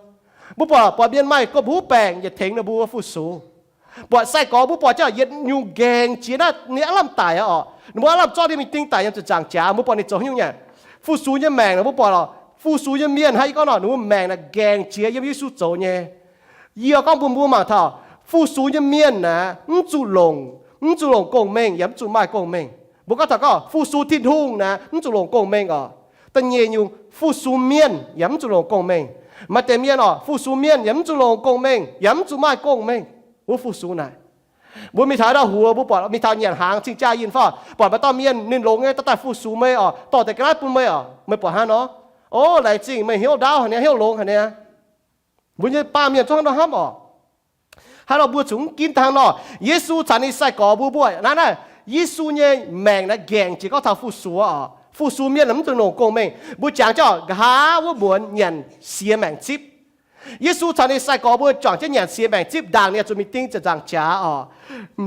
Mbuo buatc, buatc mienh maaih gomh huv baengc yaac tengx ninh mbuo fu-sux. Buatc sai-gorx mbuo buatc jienv yietc nyungc nqaengc jiex naaiv ninh aqv lamh daic aqv orqc. Ninh mbuo aqv lamh zorqv ninh mingh ding daic yiem ziepc nzaangc jaax. Mbuo buatc ninh zoux haaix nyungc nyei? Fu-sux nyei maengc naaic mbuo buatc orqc. Fu-sux nyei mienh hnangv yie gorngv nor, ninh mbuo maengc naaic nqaengc jiex yiem Yesu zoux nyei. Yie gorngv bun mbuo mangc taux, fu-sux nyei mienh naaic mv zuqc longc, mv zuqc longc gong-mengh yaac mv zuqc maaih gong-mengh. Mbuo gorngv taux gorngv fu-sux Tin-Hungh naaic mv zuqc longc gong-mengh orqc. Da'nyeic nyungc, fu-sux mienh yaac mv zuqc longc gong-mengh. Maaih deix mienh orqc, fu-sux mienh yaac mv zuqc longc gong-mengh yaac mv zuqc maaih gong-mengh. Wuov fu-sux naaic, mbuo mingh taux ndau huox mbuo buatc mingh taux nyanc hnaangx cing-jaa yinh fai, buatc maaih dauh mienh ninh longx nyei daaih daaih fu-sux meih orqc, dorh deix ga'naaiv bun meih orqc, meih buatc hnangv nor, O, laengz zingh meih hnyouv ndaauv haic niaa, hnyouv longx haic niaa. Mbuo nyei baamh mienh zungv hnangv nor hnamv orqc. Hnangv nor mbuo zuqc mv ginv daaih hnangv nor. Yesu caux ninh sai-gorx mbuo, mbuo naaiv naaiv, Yesu nyei maengc naaiv nqaengc jiex gorngv taux fu-sux orqc. Fu-sux mienh mv zuqc longc gong-mengh. Mbuo jangx jienv nqa'haav wuov muonz nyanc siex maengc zipv. Yesu caux ninh sai-gorx mbuo juangc jienv nyanc siex maengc zipv ndaangc ninh zuqc mingh ding ziepc nzaangc jaax orqc.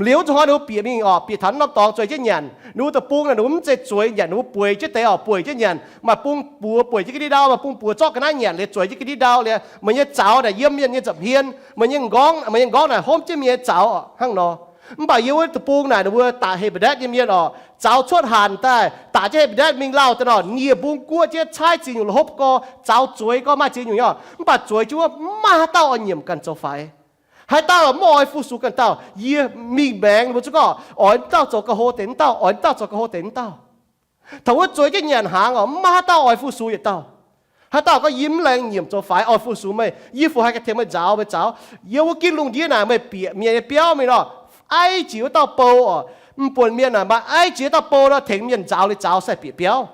Liuz zuqc hnoi ninh mbuo bieqc mingh orqc, bieqc taux norm dorngx zueiz jienv nyanc. Ninh mbuo deic-bung naaic ninh mbuo mv zeiz zueiz nyanc, ninh mbuo bueix jienv deix orqc, bueix jienv nyanc. Maaih bung buoz bueix jienv ga'ndiev ndau, maaih bung buoz zorqv ga'naaiv nyanc liuz zueiz jienv ga'ndiev ndau liuz, meih nyei zaux naaic yiem mienh nyei nza'hmien, meih nyei nqorngv, meih nyei nqorngv naaic homv jienv mienh nyei zaux hnangv nor. Mv baac yiem wuov deic-bung naaic ninh mbuo daaih He^be^ndetv nyei mienh oc, zaux cuotv hanc daaih, daaih jienv He^be^ndetv mingh lauh daaih nor, nie mbung guoqv jienv caaiv ziex nyungc, la'hopv gorx, zaux zueiz gorngv maaih ziex nyungc nyei oc. Mv baac zueiz jienv wuov mv maaih haaix dauh oix nyiemc ganh zoux faix. Haaix dauh mv oix fu-sux ganh dauh, yie mingh maengx ninh mbuo zungv gorngv, oix wuov dauh zoux ga'hlo deix wuov dauh, oix wuov dauh zoux ga'hlo deix wuov dauh. Taux wuov zueiz jienv nyanc hnaangx oc, mv maaih haaix dauh oix fu-sux yietc dauh. Haaix dauh gorngv yie mv laengz nyiemc zoux faix, oix fu-sux meih, yie fu haih ganh tengx meih nzaaux, meih zaux. Yiem wuov ginv lungh ndiev naaic meih bieqc mienh nyei biauv mingh nor, aiv jiex wuov dauh bou oc. M'buonc mienh naaic maaih aiv jiex wuov dauh bou nor, tengx mienh nzaaux liuz zaux sai bieqc biauv.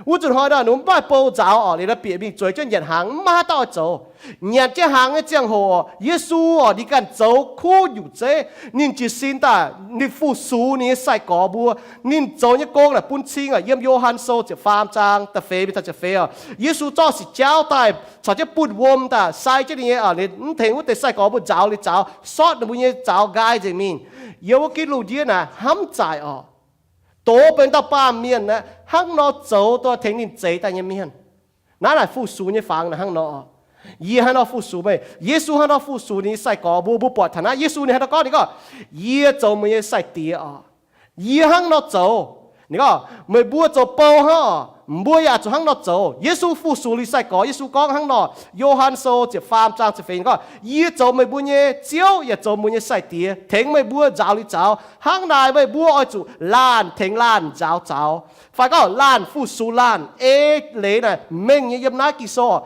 Wuov zuqc hnoi nor, ninh mv maaih bou nzaaux oc, liuz nor bieqc mingh zueiz jienv nyanc hnaangx, mv maaih haaix dauh oix zoux. Nyanc jienv hnaangx nyei ziangh hoc, Yesu oc, ninh ganh zoux kuv nyungc zeiv. Ninh jiez sin daaih, ninh fu-sux ninh nyei sai-gorx mbuo. Ninh zoux nyei gong naaic bun cing oc. Yiem Yo^han Sou ziepc faam zaang da'feix mingh taux ziepc feix oc, Yesu zorqv sic jauv daaih caux jienv bunh wuom daaih sai jienv ninh nyei, ninh mv tengx wuov deix sai-gorx mbuo nzaaux liuz zaux, sortv ninh mbuo nyei zaux nqaai nzengc mingh. Yiem wuov ginv lungh ndiev naaic hnamv zaaic oc, doz benx dauh baamh mienh aqv, hnangv nor zoux dongh tengx ninh zeix daaih nyei mienh. Naaiv naaic fu-sux nyei fangx naaic hnangv nor. Yie hnangv nor fu-sux meih. Yesu hnangv nor fu-sux ninh nyei sai-gorx mbuo. Mbuo buatc taux naaiv Yesu ninh hnangv nor gorngv, ninh gorngv, yie zoux meih nyei sai-diex oc. Yie hnangv nor zoux. Ninh gorngv, meih mbuo zoux bou hnangv oc, mbuo yaac zuqc hnangv nor zoux. Yesu fu-sux ninh sai-gorx, Yesu gorngv hnangv nor. Yo^han Sou ziepc faam zaang ziepc feix ninh gorngv, yie zoux meih mbuo nyei Ziouv yaac zoux mbuo nyei sai-diex, tengx meih mbuo nzaaux liuz zaux. Hnangv naaic meih mbuo oix zuqc laanh tengx laanh nzaaux zaux. Fai gorngv laanh fu-sux laanh. Ei leiz naaic mengh nyei yiem naaiv Ging-Sou.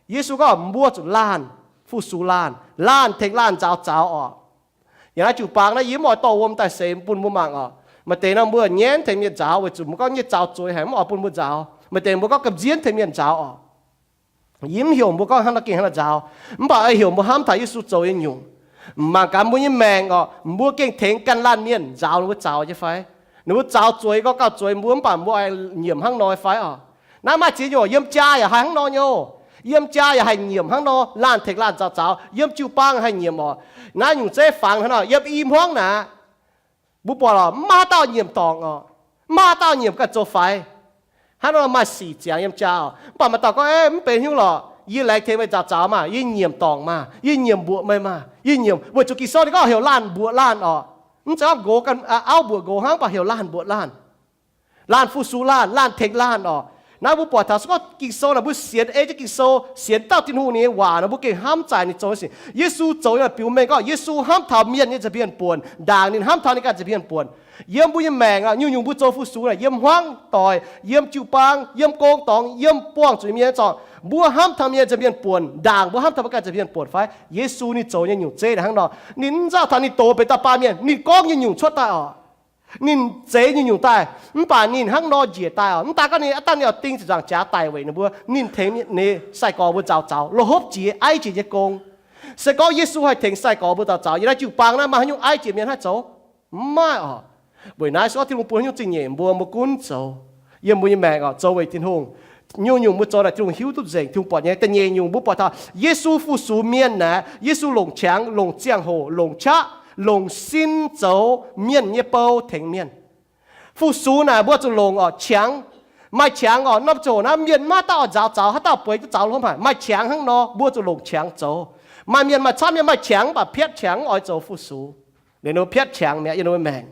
Yesu gorngv mbuo zuqc laanh fu-sux laanh, laanh tengx laanh nzaaux zaux oc. Yiem naaiv jiu-baang naaiv yie mv oix dorh wuom daaih seix bun mbuo mangc oc. Maaih deix nor mbuo nyenv tengx mienh nzaaux weic zuqc mbuo gorngv nyei zaux zueiz haic mv oix bun mbuo nzaaux. Maaih deix mbuo gorngv gamh nziev tengx mienh nzaaux oc. Yie mv heuc mbuo gorngv hnangv nor gengh hnangv nor nzaaux, mv baac oix heuc mbuo hnamv taux Yesu zoux nyei nyungc. Mangc gaax mbuo nyei maengc oc, mbuo gengh tengx ganh laanh mienh nzaaux ninh mbuo zaux nyei fai? Ninh mbuo zaux zueiz gorngv gauh zueiz mbuo mv baac mbuo oix nyiemc hnangv nor fai oc? Naaiv maaih ziex nyungc, yiem jaa yaac haih hnangv nor nyei oc. Yiem jaa yaac haih nyiemc hnangv nor, laanh tengx laanh nzaaux zaux. Yiem jiu-baang haih nyiemc oc. Naaiv nyungc zeiv fangx hnangv nor, yiem i hmuangv naaic, mbuo buatc oc, mv maaih haaix dauh nyiemc dorngc oc. Mv maaih haaix dauh nyiemc ganh zoux faix. Hnangv nor maaih sic ziangx yiem jaa oc. Mv baac maaih dauh gorngv, mv benx haaix nyungc lorqc, yie laengz tengx meih nzaaux zaux maah, yie nyiemc dorngc maah, yie nyiemc mbuoqc meih maah, yie nyiemc, weic zuqc Ging-Sou ninh gorngv heuc laanh mbuoqc laanh oc. Mv zeiz gorngv nqox, auv mbuoqc nqox hnangv, mv baac heuc laanh mbuoqc laanh. Laanh fu-sux laanh, laanh tengx laanh oc. Naaiv mbuo buatc taux se gorngv Ging-Sou naaic mbuo sienx ei jienv Ging-Sou, sienx dauh Tin-Hungh ninh nyei waac nor, mbuo gengh hnamv zaaic ninh zoux nyei sic. Yesu zoux nyei biux mengh gorngv Yesu hnamv taux mienh nyei nza'hmien buonc ndaangc ninh hnamv taux ninh ganh nza'hmien buonc. Yiem mbuo nyei maengc aqv, nyungc-nyungc mbuo zoux fu-sux naaic, yiem hmuangv doic, yiem jiu-baang, yiem gong dorngx, yiem buangh zuqc mienh nyei zorngc, mbuo hnamv taux mienh nza'hmien buonc ndaangc mbuo hnamv taux mbuo ganh nza'hmien buonc fai? Yesu ninh zoux nyei nyungc zeiv naaic hnangv nor. Ninh mv nzauh taux ninh doz benx dauh baamh mienh, ninh gorngv nyei nyungc cuotv daaih oc. Ninh zeix nyei nyungc daaih, mv baac ninh hnangv nor njiec daaih oc. Mv daaih gorngv ninh aav dangh ninh oix ding ziepc nzaangc jaax daic weic ninh mbuo, ninh tengx ninh nyei sai-gorx mbuo nzaaux zaux, la'hopv jiex aiv jiex nyei gong. Se gorngv Yesu haih tengx sai-gorx mbuo nzaaux zaux, yiem naaiv jiu-baang naaiv maaih haaix nyungc aiv jiex mienh haih zoux? Mv maaih oc. Weic naaiv se gorngv Tin-Hungh bun haaix nyungc zingh nyeic mbuo, mbuo gunv zoux. Yiem mbuo nyei maengc oc, zoux weic Tin-Hungh. Nyungc-nyungc mbuo zoux naaic Tin-Hungh hiuv duqv nzengc. Tin-Hungh buatc nyei. Da'nyeic nyungc mbuo buatc taux Yesu fu-sux mienh naaic, Yesu longc qangx, longc ziangh hoc, longc qaqv, longc sin zoux mienh nyei bou tengx mienh. Fu-sux naaic mbuo zuqc longc oc, qangx. Maaih qangx oc, norm ziangh hoc naaiv mienh maiv dauh oix nzaaux zaux, haaix dauh bueix duqv zaux longx haic, maaih qangx hnangv nor mbuo zuqc longc qangx zoux. Maaih mienh maaih camv mienh maaih qangx mv baac piatv qangx mv oix zoux fu-sux. Liuz ninh mbuo piatv qangx mi'aqv yiem ninh mbuo maengc.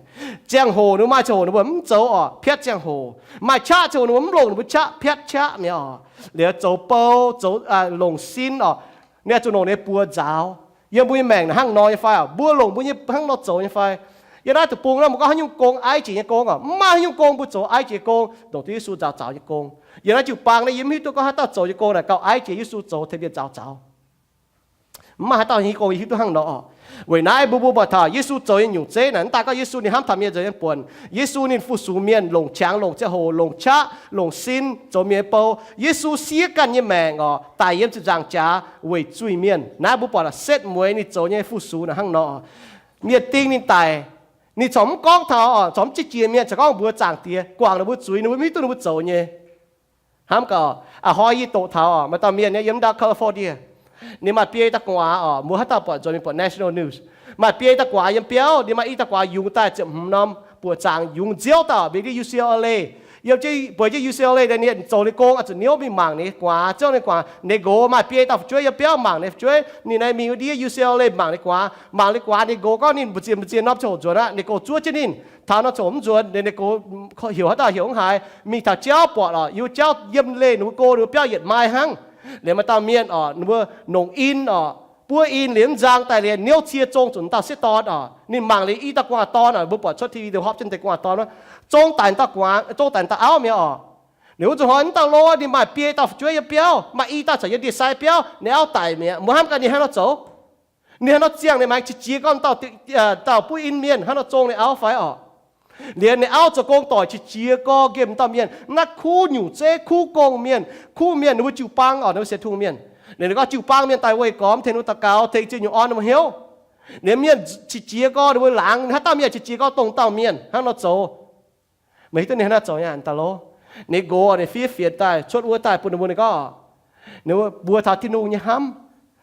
Ziangh hoc ninh mbuo maaih ziangh hoc ninh mbuo mv zoux oc, piatv ziangh hoc. Maaih qaqv ziangh hoc ninh mbuo mv longc ninh mbuo qaqv, piatv qaqv mi'aqv oc. Liuz zoux bou, zoux, longc sin oc. Ninh zuqc longc ninh buoz nzaaux. Yiem mbuo nyei maengc naaic hnangv nor nyei fai oc? Mbuo longc mbuo nyei hnangv nor zoux nyei fai? Yiem naaiv deic-bung naaiv mbuo gorngv haaix nyungc gong aiv jiex nyei gong oc, mv maaih haaix nyungc gong mbuo zoux aiv jiex gong, longc duqv Yesu nzaaux zaux nyei gong. Yiem naaiv jiu-baang naaiv yie mv hiuv duqv gorngv haaix dauh zoux nyei gong naaic gauh aiv jiex Yesu zoux tengx mienh nzaaux zaux. Mv maaih haaix dauh nyei gong yie hiuv duqv hnangv nor oc. Weic naaiv mbuo mbuo buatc taux Yesu zoux nyei nyungc zeiv naaic, mv daaih gorngv Yesu ninh hnamv taux mienh nza'hmien buonc. Yesu ninh fu-sux mienh, longc qangx, longc ziangh hoc, longc qaqv, longc sin zoux mienh nyei bou. Yesu siev ganh nyei maengc oc, daic yiem ziepc nzaangc jaax weic zuiz-mienh. Naaiv mbuo buatc setv mueiz ninh zoux nyei fu-sux naaic hnangv nor. Mienh ding ninh daic, ninh corc mv gorngv taux oc, corc mv jiex jiex mienh, corc gorngv mbuox Zaangc Diex guangc ninh mbuo zuiz, ninh mbuo mv hiuv duqv ninh mbuo zoux nyei. Hnamv gaax, a'hnoi yie doqc taux oc, maaih dauh mienh nyei yiem ndau California, ninh maaih biei dauh gu'nguaaz oc, mbuo haaix dauh buatc nzuonx mingh buatc national news. Maaih biei dauh gu'nguaaz yiem biauv, ninh maaih i dauh gu'nguaaz yungz daaih ziepc hmz norm, buoqc zaangc yungz nziouv dauh, mingh ndiev U C L A. Yiem bueix jienv U C L A, ninh zoux ninh gong oix zuqc niouv mingh mangc ninh guaax, ziouc ninh guaax ninh nqox maaih biei dauh fu'jueiv yiem biauv mangc ninh fu'jueiv. Ninh naaiv mingh wuov ndiev U C L A mangc ninh guaax, mangc ninh guaax, ninh nqox gorngv ninh mbu'ziex mbu'ziex norm ziangh hoc nzuonx aqv. Ninh nqox zuov jienv ninh, taux norm ziangh hoc mv nzuonx, ninh nqox heuc haaix dauh heuc mv haiz, mingh taux jauv buatc oc, yiem jauv yiem leiz ninh mbuo go ninh mbuo biauv yietc maaih hnangv. Liemh maaih dauh mienh oc, ninh mbuo nongc in oc, buov in liemh mv nzang daaih liemh niouv cie zong zuqc dauh sieqv dorn oc. Ninh mangc liuz i dauh gu'nguaaz-dorn oc, mbuo buatc cuotv T V deix hopv jienv deix gu'nguaaz-dorn, zong daic dauh guaax, zong daic dauh auv mi'aqv oc. Liuz wuov zanc hnoi wuov dauh lov ninh maaih biei dauh fu'jueiv yiem biauv, maaih i dauh caux yiem ndie-sai biauv, ninh auv daic mi'aqv. Mbuo hnamv gaax ninh haaix nor zoux? Ninh haaix nor ziangh ninh mangc qiex jiez gorngv dauh, dauh buov in mienh haaix nor zong ninh auv fai oc? Liemh ninh auv zoux gong doic qiex jiez gorngv nqemh dauh mienh, naaiv kuv nyungc zeiv, kuv gong mienh, kuv mienh ninh mbuo jiu-baang oc, ninh mbuo sienx Tin-Hungh mienh. Liemh ninh gorngv jiu-baang mienh daaih weih gormx tengx ninh mbuo daux gaux, tengx ziex nyungc orn ninh mbuo hnyouv. Liemh mienh qiex jiez gorngv ninh mbuo laangz, haaix dauh mienh qiex jiez gorngv dongh dauh mienh haaix nor zoux? Meih hiuv duqv ninh haaix nor zoux nyei, dauh lov? Ninh nqox ninh fiev fienx daaih, cuotv wuov daaih bun ninh mbuo, ninh gorngv, ninh mbuo mbuox taux Tin-Hungh nyei hnamv,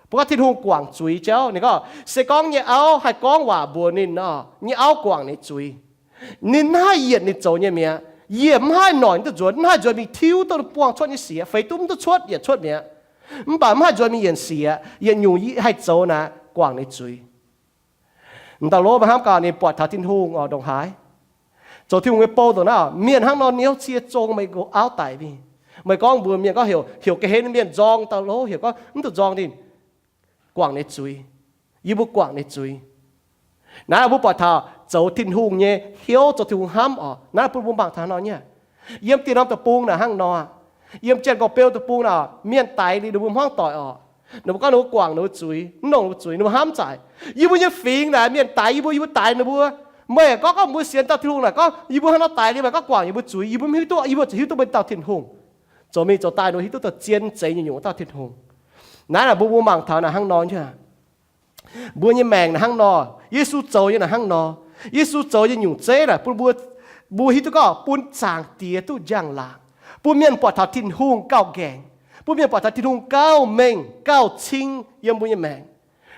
mbuox gorngv Tin-Hungh guangc zuiz jauv. Ninh gorngv se gorngv nyei auv haih gorngv waac mbuox ninh nor, nyei auv guangc ninh zuiz. Ninh mv haih yienc ninh zoux nyei mi'aqv. Yie mv haih noic duqv nzuonx, mv haih nzuonx mingh tiuv duqv buangh cuotv nyei sic, feix duqv mv duqv cuotv yietc cuotv mi'aqv. Mv baac mv haih nzuonx mingh yienc sic, yietc nyungc yie haih zoux naaic guangc ninh zuiz. Dauh lov mbuo hnamv gaax ninh buatc taux Tin-Hungh oc, ndongc haaix zoux Tin-Hungh nyei bou ndongc naaiv. Mienh hnangv nor niouv cie zong meih auv daic mingh. Meih gorngv mbuox mienh gorngv heuc, heuc ga'hlen mienh nzorng dauh lov, heuc gorngv mv dungx nzorng ninh, guangc ninh zuiz. Yie mbuo guangc ninh zuiz. Naaiv mbuo buatc taux zoux Tin-Hungh nyei hnyouv, zoux Tin-Hungh hnamv oc. Naaiv bun mbuo mangc taux nor nyei. Yiem dieh norm deic-bung naaic hnangv nor. Yiem Janx-Gorqv-Beu deic-bung naaic, mienh daix liuz ninh mbuo hmuangv doic oc. Ninh mbuo gorngv ninh mbuo guangc ninh mbuo zuiz, mv longc ninh mbuo zuiz, ninh mbuo hnamv zaaic, yie mbuo nyei fingx naaic mienh daix yie mbuo, yie mbuo daix ninh mbuo. Meih gorngv, gorngv mbuo sienx dauh Tin-Hungh naaic gorngv yie mbuo hnangv nor daix liuz meih gorngv guangc yie mbuo zuiz, yie mbuo mv hiuv duqv, yie mbuo zuqc hiuv duqv meih dauh Tin-Hungh. Zoux mingh zoux daaih ninh mbuo hiuv duqv dauh zien zeiz nyei nyungc dauh Tin-Hungh. Naaiv naaic mbuo mbuo mangc taux naaic hnangv nor nyei. Mbuo nyei maengc naaic hnangv nor, Yesu zoux nyei naaic hnangv nor. Yesu zoux nyei nyungc zeiv naaic bun mbuo, mbuo hiuv duqv gorngv bun Zaangc Diex duqv njang-laangc, bun mienh buatc taux Tin-Hungh gauh nqaengc, bun mienh buatc taux Tin-Hungh gauh mengh gauh cing yiem mbuo nyei maengc.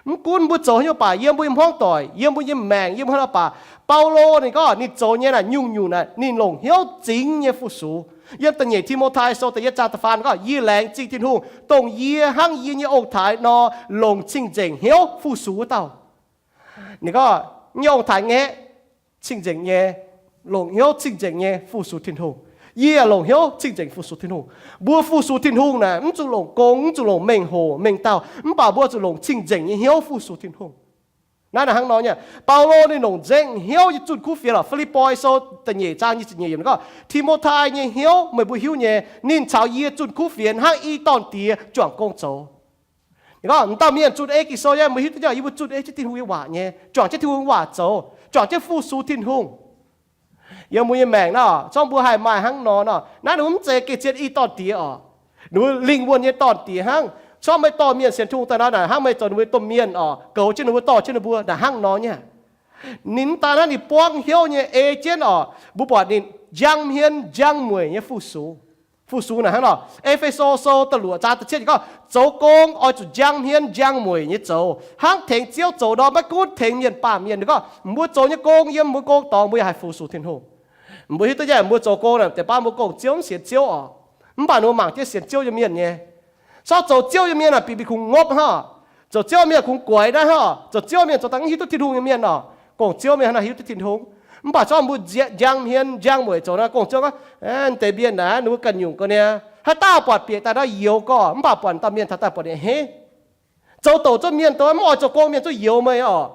Mv gunv mbuo zoux haaix nyungc baac yiem mbuo nyei hmuangv doic, yiem mbuo nyei maengc, yiem haaix nor baac, Baulo ninh gorngv ninh zoux nyei naaic nyungc-nyungc naaic ninh longc hnyouv zingx nyei fu-sux. Yiem da'nyeic Ti^mo^tai Sou da'yietv zaang da'faam ninh gorngv, yie laengz zingh Tin-Hungh, dongh yie hnangv yie nyei ong-taaix nor longc cing-nzengc hnyouv fu-sux wuov dauh. Ninh gorngv nyei ong-taaix ngaeqv cing-nzengc nyei, longc hnyouv cing-nzengc nyei fu-sux Tin-Hungh. Yie longc hnyouv cing-nzengc fu-sux Tin-Hungh. Mbuo fu-sux Tin-Hungh naaic mv zuqc longc gong, mv zuqc longc mengh hoc mengh dauh, mv baac mbuo zuqc longc cing-nzengc nyei hnyouv fu-sux Tin-Hungh. Naaiv naaic hnangv nor nyei. Baulo ninh longc nzengc hnyouv nyei zunh kuv fienx lorqc. Fi^lipv^poi Sou da'nyeic zaang nyic ziepc nyeic yiemc ninh gorngv, Ti^mo^tai nyei hnyouv meih mbuo hiuv nyei, ninh caux yie zunh kuv fienx hnangv i dorn-diex juangc gong zoux. Ninh gorngv, m'dauh mienh zunh ei Ging-Sou nyei, meih hiuv duqv nyei, yie mbuo zunh ei jienv Tin-Hungh nyei waac nyei, juangc jienv Tin-Hungh nyei waac zoux, juangc jienv fu-sux Tin-Hungh. Yiem mbuo nyei maengc nor, zorngv mbuo haih maaih hnangv nor nor, naaiv ninh mbuo mv zeiz geh zien i dorn-diex oc. Ninh mbuo lingh wuonh nyei dorn-diex hnangv. Zorngv meih dorh mienh sienx Tin-Hungh daaih nor naaic, hnangv meih zoux ninh mbuo domh mienh oc, goux jienv ninh mbuo, dorh jienv ninh mbuo naaic hnangv nor nyei. Ninh daaih naaiv ninh buangv hnyouv nyei ei jienv oc, mbuo buatc ninh njang hmien njang mueic nyei fu-sux. Fu-sux naaic hnangv nor, E^fe^so Sou da'luoqc zaang da'cietv gorngv, zoux gong oix zuqc njang hmien njang mueic nyei zoux, hnangv tengx Ziouv zoux nor, maiv gunv tengx mienh baamh mienh. Ninh gorngv mbuo zoux nyei gong yiem mbuo gong dorngx mbuo yaac haih fu-sux Tin-Hungh. Mbuo hiuv duqv nyei, mbuo zoux gong naaic deix baav mbuo gong Ziouv mv sienx Ziouv oc. Mv baac ninh mbuo mangc jienv sienx Ziouv nyei mienh nyei. Sortv zoux Ziouv nyei mienh naaic bieqc bieqc kungx ngopv hnangv. Zoux Ziouv mienh kungx guaix naaiv hnangv. Zoux Ziouv mienh zoux daaih mv hiuv duqv Tin-Hungh nyei mienh oc. Gong-Ziouv mienh hnangv naaic hiuv duqv Tin-Hungh. Mv baac zorngv mbuo njang hmien njang mueic zoux naaic, gong-ziouv gorngv, deix mienh naaic ninh mbuo ganh nyungc ga'naaiv, haaix dauh buatc bieqc daaih nor youx gorx, mv baac buatc dauh mienh taux daaih buatc ninh a'hneiv. Zoux douc zunv mienh, douc mv oix zoux gong mienh zungv youx meih oc.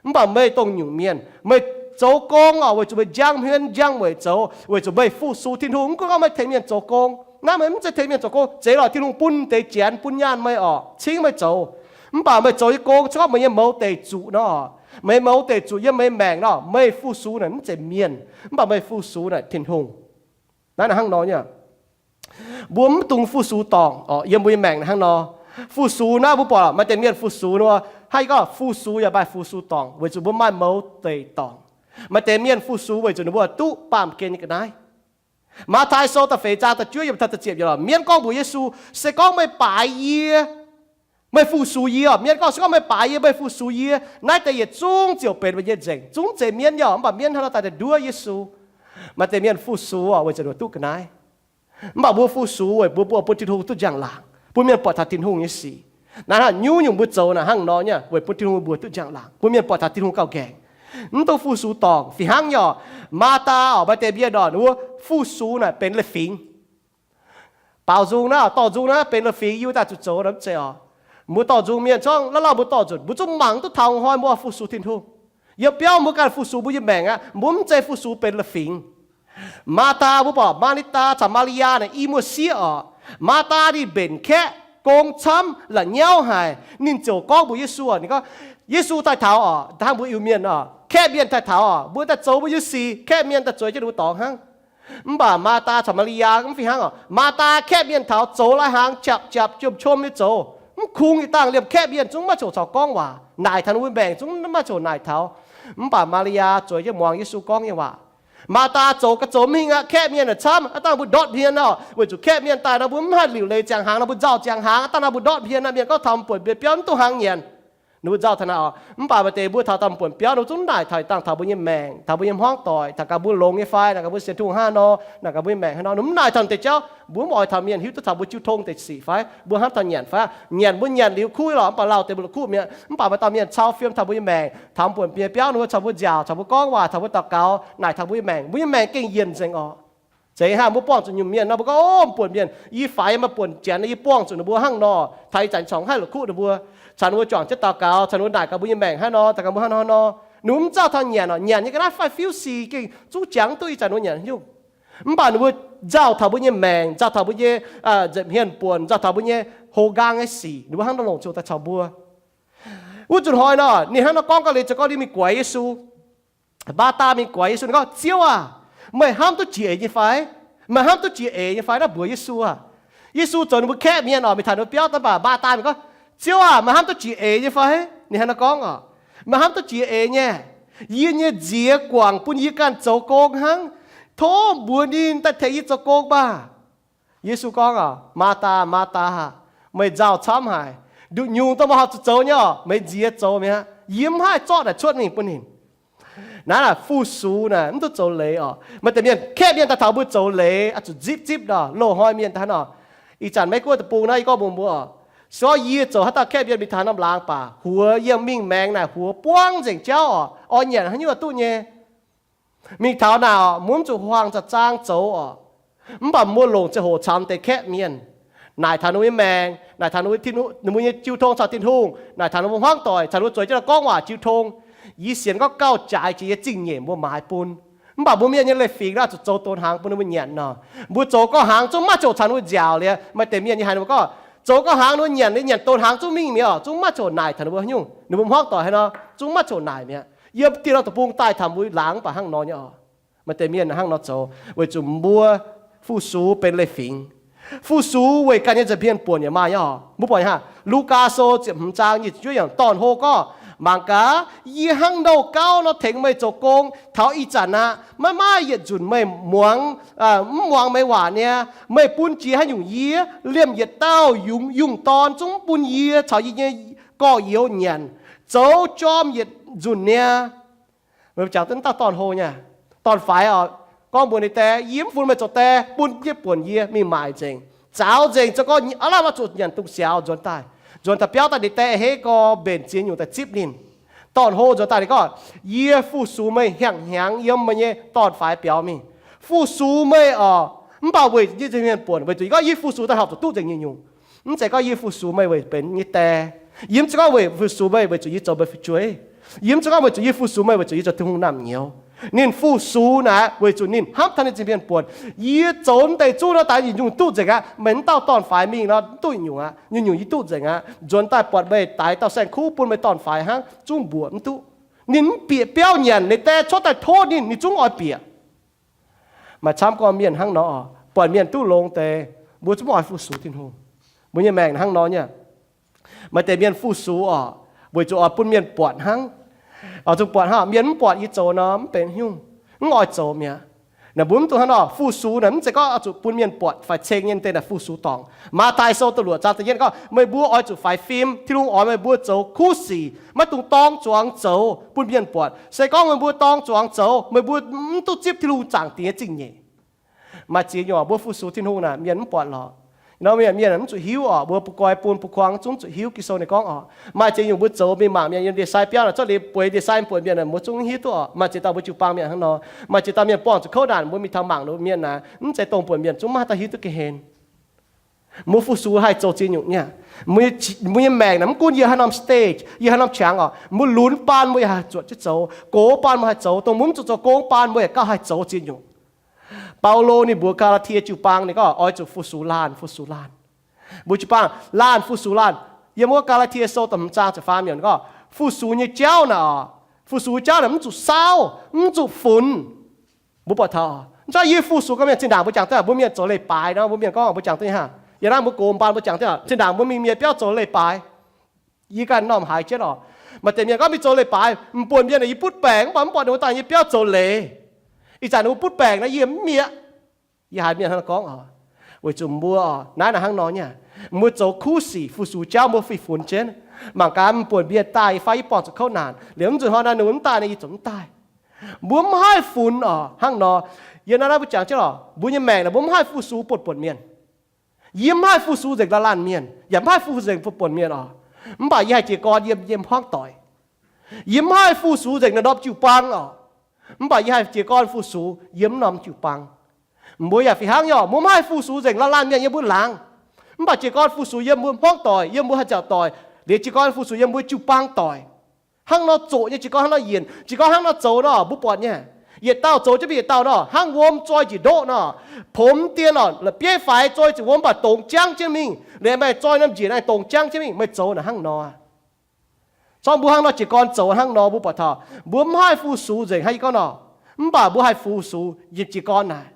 Mv baac meih dongh nyungc mienh, meih zoux gong oc, weic zuqc meih njang hmien njang mueic zoux, weic zuqc meih fu-sux Tin-Hungh. Mv gunv gorngv meih tengx mienh zoux gong, naaiv meih mv zeiz tengx mienh zoux gong, zeiz lorqc, Tin-Hungh bun deix Janx bun nyaanh meih oc, cingv meih zoux. Mv baac meih zoux nyei gong, se gorngv meih nyei mouz deic zuqc nor, meih mouz deic zuqc yiem meih maengc nor, meih fu-sux naaic mv zeiz mienh, mv baac meih fu-sux naaic Tin-Hungh. Naaiv hnangv nor nyei. Mbuo mv dungx fu-sux dorngc oc. Yiem mbuo nyei maengc hnangv nor, fu-sux naaiv mbuo buatc maaih deix mienh fu-sux nor, hnangv yie gorngv fu-sux yaac maaih fu-sux dorngc, weic zuqc mbuo maaih mouz deic dorngc. Maaih deix mienh fu-sux weic zuqc ninh mbuo duqv baamh gen nyei ga'naaiv. Matv^tai Sou da'feix zaang da'juov yiemc taux da'ziepc yiemc lorqc, mienv gorngv mbuox Yesu, se gorngv meih baaix yie, meih fu-sux yie oc. Mienv gorngv, se gorngv meih baaix yie, meih fu-sux yie, naaiv deix yietc zungv ziouc benx meih nyei nzengc. Zungv zeiz mienv nyei oc, mv baac mienv hnangv nor daaih nduov Yesu. Maaih deix mienh fu-sux oc weic zuqc ninh duqv ga'naaiv. Mv baac mbuo fu-sux weic mbuo, mbuo bun Tin-Hungh duqv njang-laangc, bun mienh buatc taux Tin-Hungh nyei sic. Naaiv hnangv nyungc-nyungc mbuo zoux naaic hnangv nor nyei, weic bun Tin-Hungh mbuo duqv njang-laangc, bun mienh buatc taux Tin-Hungh gauh nqaengc. Mv dungx fu-sux dorngc. Fih hnangv nyei oc, Matv^taa oc, maaih deix mienh oc, ninh mbuo fu-sux naaic benx leiz-fingx. Baaux nzung naaiv oc, dorh nzung naaiv benx leiz-fingx, yie wuov daaih zuqc zoux naaiv mv zeiz oc. Mbuo dorh nzung mienh zorngv lauh lauh mbuo dorh nzunc, mbuo zungv mangc duqv taux hnoi mbuo fu-sux Tin-Hungh. Yiem biauv mbuo ganh fu-sux mbuo nyei maengc aqv, mbuo mv zeiz fu-sux benx leiz-fingx. Matv^taa, mbuo buatc Maa^li^taa caux Maa^li^yaa naaic i muoz-sieqv oc. Matv^taa ninh mbenc kaeqv gong camv la'nyauv haic. Ninh ziouc gorngv mbuox Yesu oc, ninh gorngv, Yesu daaih taux oc, hnangv mbuo Iu-Mienh oc, kaeqv mienh daaih taux oc, mbuo daaih zoux mbuo nyei sic, kaeqv mienh daaih zueiz jienv ninh mbuo dorngx hnangv. Mv baac Maa^taa caux Maa^li^yaa mv fih hnangv oc. Maa^taa kaeqv mienh taux, zoux lai hnaangx japc japc jomc qom nyei zoux, mv kungx yietc dangh liemh kaeqv mienh zungv maiv ziouc caux gorngv waac, naaic taux ninh mbuo maengc zungv maiv ziouc naaic taux. Mv baac Maa^li^yaa zueiz jienv muangx Yesu gorngv nyei waac. Maa^taa zoux ga'zoux mingh aqv, kaeqv mienh naaic camv, aav dangh mbuo ndortv hmien oc, weic zuqc kaeqv mienh daaih nor mbuo mv haih liuc leiz ziangh hnaangx nor, mbuo nzauh ziangh hnaangx, aav dangh nor mbuo ndortv hmien nor, mienh gorngv taux mv buonc mbienv biauv mv duqv hnaangx nyanc. Ninh mbuo nzauh taux naaic oc. Mv baac maaih deix mbuo taux daaih mv buonc biauv ninh mbuo zungv naaic taux dangh taux mbuo nyei maengc, taux mbuo nyei hmuangv doic, taux gaax mbuo longx nyei fai, naaic gaax mbuo sienx Tin-Hungh hnangv nor, naaic gaax mbuo nyei maengc hnangv nor, ninh mv naaic taux deix jauv. Mbuo mv oix taux mienh hiuv duqv taux mbuo jiu tong deix sic fai mbuo hnamv taux nyanc fai. Nyanc mbuo nyanc liuz kuv lorqc, mv baac lauh deix mbuo la'kuqv mi'aqv. Mv baac maaih dauh mienh cau fiem taux mbuo nyei maengc, taux mv buonc mbienv biauv ninh mbuo caux mbuo nziaauc, caux mbuo gorngv waac, caux mbuo daux gaux, naaic taux mbuo nyei maengc, mbuo nyei maengc gengh yienc nzengc oc. Zeiz hnangv mbuo buangh zuqc nyungc mienh nor, mbuo gorngv, Ov, mv buonc mienh, yie faix yiem maaih buonc janx, yie buangh zuqc ninh mbuo hnangv nor, taux ih zanc corc haih la'kuqv ninh mbuo, caux ninh mbuo juangc jienv daux gaux, caux ninh mbuo naaic gaax mbuo nyei maengc hnangv nor, daux gaux mbuo hnangv nor hnangv nor. Ninh mbuo mv nzauh taux nyanc oc, nyanc nyei ga'naaiv fai fiuv si gengh zungv jangx duqv ih zanc ninh mbuo nyanc nyungc. Mv baac ninh mbuo nzauh taux mbuo nyei maengc, nzauh taux mbuo nyei nza'hmien mv buonc, nzauth taux mbuo nyei houx nqaang nyei sic, ninh mbuo hnangv nor longc ziouc daaih caux mbuo. Wuov nzunc hnoi nor, ninh hnangv nor gorngv gau liuz, ziouc gorngv ninh mingh guaix Yesu. Maa^taa mingh guaix Yesu, ninh gorngv, Ziouv aac, meih hnamv duqv jiex eix nyei fai? Meih hnamv duqv jiex eix nyei fai? Naaiv mbuox Yesu aac. Yesu zoux ninh mbuo kaeqv mienh oc, mingh taux ninh mbuo biauv, mv baac Maa^taa mingh gorngv, Ziouv aac, meih hnamv duqv jiex eix nyei fai? Ninh hnangv nor gorngv oc, meih hnamv duqv jiex eix nyei. Yie nyei nziex guangc bun yie ganh zoux gong hnangv. Tov mbuox ninh daaih tengx yie zoux gong maah! Yesu gorngv oc, Maa^taa, Maa^taa aah, meih nzauh camv haic. Nduqc nyungc dongh meih horpc zuqc zoux nyei oc, meih nziex zoux mi'aqv. Yie mv haih zorqv naaic cuotv mingh bun ninh. Naaiv naaic fu-sux naaic mv duqv zoux leiz oc. Maaih deix mienh, kaeqv mienh daaih taux mbuo zoux leiz, oix zuqc nzipv zipv nor, loz-hnoi mienh daaih nor. Ih zanc Meiv-Guoqv deic-bung naaiv yie gorngv mbuox mbuo oc, se gorngv yie zoux haaix dauh kaeqv mienh mingh taux norm laangz baac, huox yiem mingh maengx naaic huox buangv nzengc jauv oc, oix nyanc haaix nyungc duqv nyei. Mingh taux naaic oc, mbuo mv zuqc huaang za'zaang zoux oc. Mv baac mbuo longc ziangh hoc caux deix kaeqv mienh naaic taux ninh mbuo nyei maengc, naaic taux ninh mbuo nyei jiu tong caux Tin-Hungh, naaic taux ninh mbuo hmuangv doic, caux ninh mbuo zueiz jienv gorngv waac jiu tong. Yie sienx gorngv gauh jaaix jiex yie zingh nyeic mbuo maaiz bun. Mv baac mbuo mienh nyei leiz-fingx naaiv zuqc zoux donx hnaangx bun ninh mbuo nyanc nor, mbuo zoux gau hnaangx zungv maiv ziouc caux ninh mbuo nziaauc liuz. Maaih deix mienh yie haiz ninh mbuo gorngv, zoux gau hnaangx ninh mbuo nyanc, ninh nyanc donx hnaangx zungv mingh mi'aqv oc, zungv maiv ziouc naaic taux ninh mbuo haaix nyungc. Ninh mbuo hmuangv doic haaix nor zungv maiv ziouc naaic mi'aqv. Yiem dieh norm deic-bung daaih taux mbuo laangz mv baac hnangv nor nyei oc. Maaih deix mienh hnangv nor zoux weic zuqc mbuo fu-sux benx leiz-fingx. Fu-sux weic ganh nyei nza'hmien buonc yaac maaih nyei oc. Mbuo buatc hnangv Lugaa Sou ziepc hmz zaang nyic ziepc juov yiemc, dorn-hlo gorngv, Mangc gaax, yie hnangv nouh gauv nor tengx meih zoux gong taux ih zanc aqv. Maiv maaih yietc nzunc meih muangx, mv muangx meih waac niaa. Meih bun jiex haaix nyungc yie? Liemh yietc dauh yungz yungh dorn zungv mv bun yie caux yie nyei gorx-youz nyanc. Zoux jorm yietc nzunc niaa. Meih jangx duqv dauh dorn-hlo nyei, dorn-faix oc, gorngv mbuox ninh die, Yie mv funx meih zoux die, bun jienv buonc yie mingh maaic nzengc. Zaaux nzengc zoux gorngv aav lamh oix zuqc nyanc dungz siaaux nzuonx daaih. Nzuonx taux biauv daaih, ninh die hei gorx mbenc ziex nyungc daaih zipv ninh. Dorn-hlo nzuonx daaih ninh gorngv, Yie fu-sux meih hnyangx-hnyangx yiem meih nyei dorn-faix biaux mingh. Fu-sux meih oc, mv baac weic yie nza'hmien buonc, weic zuqc yie gorngv yie fu-sux daaih horpc zuqc duqv nzengc nyungc-nyungc. Mv zeiz gorngv yie fu-sux meih weic benx nyei die. Yie mv zeiz gorngv weic fu-sux meih weic zuqc yie zoux meih fu'jueiv. Yie mv zeiz gorngv weic zuqc yie fu-sux meih weic zuqc yie zoux Tin-Hungh naamh nyouz. Ninh fu-sux naaic weic zuqc ninh hnamv taux ninh nza'hmien buonc. Yie zoux mv deix zungv nor daaih nyungc-nyungc duqv nzengc aqv. Meih mv dauh dorn-faix mingh nor duqv nyungc-nyungc aqv. Nyungc-nyungc yie duqv nzengc aqv. Nzuonx daaih buatc meih daix dauh saeng-kuv bun meih dorn-faix hnangv, zungv mbuoqc mv duqv. Ninh mv bieqc biauv nyanc, ninh die cuotv daaih tov ninh, ninh zungv oix bieqc. Maaih camv gorngv mienh hnangv nor, buatc mienh duqv longx deix, mbuo zungv mv oix fu-sux Tin-Hungh. Mbuo nyei maengc hnangv nor nyei. Maaih deix mienh fu-sux oc, weic zuqc oix bun mienh buatc hnangv. Oix zuqc buatc hnangv, mienh mv buatc yie zoux nor mv benx haaix nyungc, mv oix zoux mi'aqv. Naaic mbuo mv dungx hnangv nor, fu-sux naaic mv zeiz gorngv oix zuqc bun mienh buatc fai ceng nyei, deix naaic fu-sux dorngc. Matv^taai Sou da'luoqc zaang da'yietv gorngv, meih mbuo oix zuqc faix fim. Tin-Hungh oix meih mbuo zoux kuv sic, maiv dungx dorng zuangx zoux bun mienh buatc. Se gorngv meih mbuo dorng zuangx zoux, meih mbuo mv duqv zipv Tin-Hungh zaangc dingc nyei zingh nyeic. Maaih ziex nyungc mbuo fu-sux Tin-Hungh naaic mienh mv buatc lorqc. Nor mienh, mienh mv zuqc hiuv oc. Mbuo butv-goiv bun butv-kuang zungv zuqc hiuv Ging-Sou ninh gorngv oc. Maaih ziex nyungc mbuo zoux mingh mangc mienh yiem ndie-sai biauv naaic, zorqv liuz bueix ndie-sai mv buatc mienh, mbuo zungv hiuv duqv oc. Maaih ziex dauh mbuo jiu-baang mienh hnangv nor. Maaih ziex dauh mienh buangh zuqc kouv naanc, mbuo mingh taux mangc ninh mienh naaic, mv zeiz dongh buonc mienh, zungv maiv maaih dauh hiuv duqv ga'hlen. Mbuo fu-sux haih zoux ziex nyungc nyei. Mbuo nyei maengc naaic mv gunv yie haaix norm stage, yie haaix norm qangx oc, mbuo lunx baan mbuo yaac haih zuotc jienv zoux, gox baan mbuo haih zoux, dongh mbuo mv zuqc zoux gong baan mbuo yaac gauh haih zoux ziex nyungc. Baulo ninh mbuox Gaa^laa^tie jiu-baang ninh gorngv oix zuqc fu-sux laanh, fu-sux laanh. Mbuo jiu-baang laanh fu-sux laanh. Yiem wuov Gaa^laa^tie Sou da'hmz zaang ziepc faam yiemc gorngv fu-sux nyei jauv naaic oc, fu-sux jauv naaic mv zuqc saauv, mv zuqc funx. Mbuo buatc taux, mv zeiz yie fu-sux gorngv mienh zinh ndaangc mbuo jangx duqv, mbuo mienh zoux leiz-baaix nor, mbuo mienh gorngv mbuo jangx duqv nyei haah. Yiem naaiv mbuo gox baan mbuo jangx duqv, zinh ndaangc mbuo mingh mienh biauv zoux leiz-baaix. Yie ganh norm haiz jienv oc. Maaih deix mienh gorngv mingh zoux leiz-baaix, m'buonc mienh yie butv baengc mv baac mv buatc ninh mbuo daaih nyei biauv zoux leiz. Ih zanc ninh mbuo butv baengc naaiv yie mv mienh. Yie haiz mienh hnangv nor gorngv oc. Weic zuqc mbuo naaiv naaic hnangv nor nyei, mbuo zoux kuv sic fu-sux jauv mbuo fih funx jienv. Mangc gaax m'buonc mienh daaih fai yie buangh zuqc kouv naanc, liuz mv nzunc hnoi naaiv ninh mbuo mv daaih naaic yie zuqc mv daaih. Mbuo mv haih funx oc hnangv nor. Yiem naaiv naaiv mbuo jangx jienv oc, mbuo nyei maengc naaic mbuo mv haih fu-sux buonc-buonc mienh. Yie mv haih fu-sux nzengc laanh laanh mienh, yaac mv haih fu-sux nzengc buonc-buonc mienh oc. Mv baac yie haih jiez gorn yiem, yiem hmuangv doic. Yie mv haih fu-sux nzengc naaiv norm jiu-baang oc. Mv baac yie haih jiez gorn fu-sux yiem norm jiu-baang. Mbuo yaac fih hnangv nyei oc, mbuo mv haih fu-sux nzengc laanh laanh mienh yiem mbuo laangz. Mv baac jiez gorn fu-sux yiem mbuo hmuangv doic, yiem mbuo haaix nziaauc doic, liuz jiez gorn fu-sux yiem mbuo jiu-baang doic. Hnangv nor zoqc nyei, jiez gorn hnangv nor yienc, jiez gorn hnangv nor zoux nor, mbuo buatc nyei. Yietc dauh zoux jienv mingh yietc dauh nor, hnangv wuom zoi njiec ndoqv nor, pomx dien oc, la'bieiv faix zoi ziepc wuom mv baac dongz jangv jienv mingh, liuz meih zoi norm njiec naaiv dongz jangv jienv mingh, meih zoux naaic hnangv nor. Zorqv mbuo hnangv nor jiez gorn zoux hnangv nor, mbuo buatc taux mbuo mv haih fu-sux nzengc hnangv yie gorngv nor, mv baac mbuo haih fu-sux yiem jiez gorn naaic.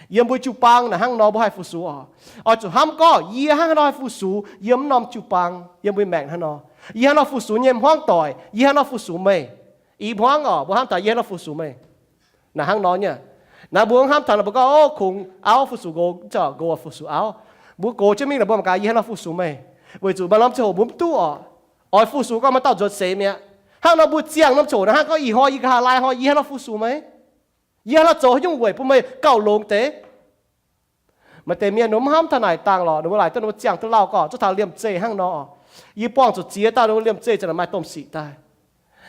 Yiem mbuo jiu-baang naaic hnangv nor mbuo haih fu-sux oc. Oix zuqc hnamv gorngv yie hnangv haaix nor haih fu-sux yiem norm jiu-baang, yiem mbuo maengc hnangv nor. Yie hnangv nor fu-sux nyei hmuangv doic, yie hnangv nor fu-sux meih. Ih hmuangv oc, mbuo hnamv taux yie hnangv nor fu-sux meih. Naaic hnangv nor nyei. Naaiv mbuo hnamv taux naaic mbuo gorngv, o, kungx auv fu-sux nqox, nqox fu-sux auv. Mbuo gox jienv mingh naaic mbuo mangc gaax yie hnangv nor fu-sux meih. Weic zuqc maaih norm ziangh hoc mbuo mv duqv oc. Oix fu-sux gorngv maaih dauh nzuonx seix mi'aqv. Hnangv nor mbuo ziangh norm ziangh hoc naaic hnangv gorngv ih hnoi yie nqa'haav laai hnoi yie hnangv nor fu-sux meih. Yie hnangv nor zoux haaix nyungc weic bun meih gauh longx deix. Maaih deix mienh ninh mbuo mv hnamv taux naaic dangh lorqc, ninh mbuo laaic duqv ninh mbuo ziangh duqv lauh gorqv zuov taux liemh zeih hnangv nor. Yie buangh zuqc ziex dauh ninh mbuo liemh zeih ziouc maaih domh sic daaih.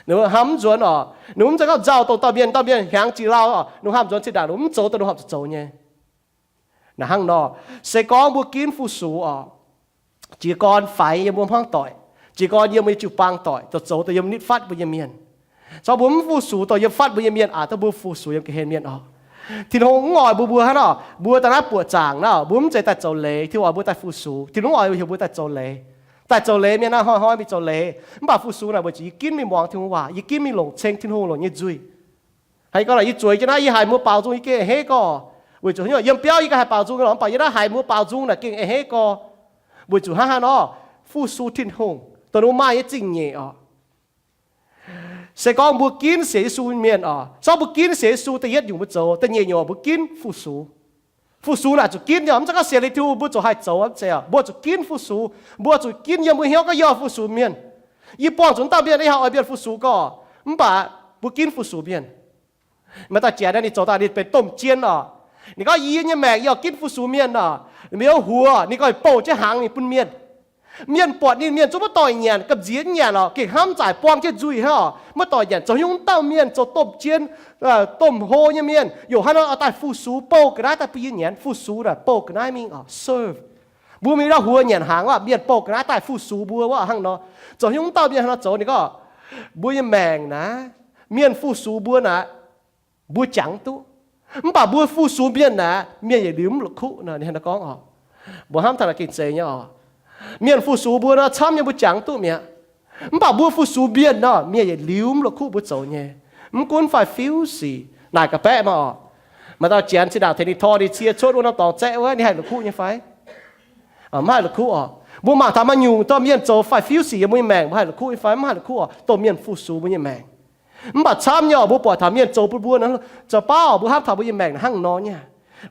Ninh mbuo hnamv mv nzuonx oc. Ninh mbuo mv zeiz gorngv nzauh dongh dauh mienh, dauh mienh hiaangx jiex lauh oc, ninh mbuo hnamv nzuonx zinh ndaangc ninh mbuo mv zoux dongh ninh horpc zuqc zoux nyei. Naaic hnangv nor, se gorngv mbuo ginv fu-sux oc, jiez gorn faix yiem mbuo hmuangv doic, jiez gorn yiem mbuo nyei jiu-baang doic, zoux zoux daaih yiem nitv fatv mbuo nyei mienh. Zorqv mbuo mv fu-sux dongh yiem fatv mbuo nyei mienh aqc, dongh mbuo fu-sux yiem ga'hlen mienh oc. Tin-Hungh mv oix mbuo, mbuo hnangv nor, mbuo daaih naaiv buoqc zaangc nor, mbuo mv zeiz daaih zoux leiz. Tin-Hungh oix mbuo daaih fu-sux. Tin-Hungh mv oix heuc mbuo daaih zoux leiz. Daaih zoux leiz mienh naaiv hnoi-hnoi mingh zoux leiz. Mv baac fu-sux naaic weic zuqc yie ginv mingh muangx Tin-Hungh waac, yie ginv mingh longc ceng Tin-Hungh longc nyei nzuih. Haaix gorngv naaic yie zueiz jienv naaiv, yie haiz mbuo baaux nzung yie gengh a'hneiv gorx. Weic zuqc yiem biauv yie ganh haih baaux nzung lorqc, mv baac yie naaiv haiz mbuo baaux nzung naaic gengh a'hneiv gorx. Weic zuqc hnangv haaix nor, fu-sux Tin-Hungh dongh ninh mbuo maaih nyei zingh nyeic oc. Se gorngv mbuo ginv sienx Yesu mienh oc, zorqv mbuo ginv sienx Yesu da'yietv nyungc mbuo zoux, da'nyeic nyungc mbuo ginv fu-sux. Fu-sux naaic zuqc ginv nyei, mv zeiz gorngv sienx liuz Tin-Hungh mbuo ziouc haih zoux, mv zeiz oc. Mbuo zuqc ginv fu-sux, mbuo zuqc ginv yiem mbuo hnyouv gorngv yie oix fu-sux mienh. Yie buangh zuqc wuov dauh mienh, yie haih oix mienh fu-sux gorx, mv baac mbuo ginv fu-sux mienh. Maaih dauh janx ninh zoux daaih ninh benx domh jien oc. Ninh gorngv, yie nyei maengc yie oix ginv fu-sux mienh oc. Mienh wuov huox ninh gorngv bouh jienv hnaangx mingh bun mienh. Mienh buatc ninh, mienh zungv maiv dorh nyanc, gamh nziex nyanc oc, gengh hnamv zaic buang jienv nzuih hnangv oc, maiv dorh nyanc. Zoux haaix nyungc wuov dauh mienh zoux domh jien, domh hlo nyei mienh, yaac hnangv nor oix daaih fu-sux, bouh ga'naaiv daaih bun yie nyanc. Fu-sux naaic bouh ga'naaiv mingh oc, serve. Mbuo mingh ndau huox nyanc hnaangx oc, mienh bouh ga'naaiv daaih fu-sux mbuo wuov hnangv nor. Zoux haaix nyungc wuov dauh mienh hnangv nor zoux, ninh gorngv, mbuo nyei maengc naaic, mienh fu-sux mbuo naaic, mbuo jangx duqv. Mv baac mbuo fu-sux mienh naaic, mienh yietc liuz mv la'kuqv nor, ninh hnangv nor gorngv oc. Mbuo hnamv taux naaic gengh zeiz nyei oc. Mienh fu-sux mbuo nor, camv nyei mbuo jangx duqv mi'aqv. Mv baac mbuo fu-sux mienh nor, mienh yietc liuz mv la'kuqv mbuo zoux nyei. Mv gunv fai fiuv sic naaic ga'baeqv maah oc. Maaih dauh janx zinh ndaangc tengx ninh tor ninh cie cuotv wuov norm dorngx zaeqv wuov, ninh haih la'kuqv nyei fai? Mv haih la'kuqv oc. Mbuo mangc taux maaih nyungc dorh mienh zoux fai fiuv sic yiem mbuo nyei maengc, mbuo haih la'kuqv nyei fai? Mv haih la'kuqv oc. Dongh mienh fu-sux mbuo nyei maengc. Mv baac camv nyei oc, mbuo buatc taux mienh zoux bun mbuo nor, zoux baav oc, mbuo hnamv taux mbuo nyei maengc hnangv nor nyei.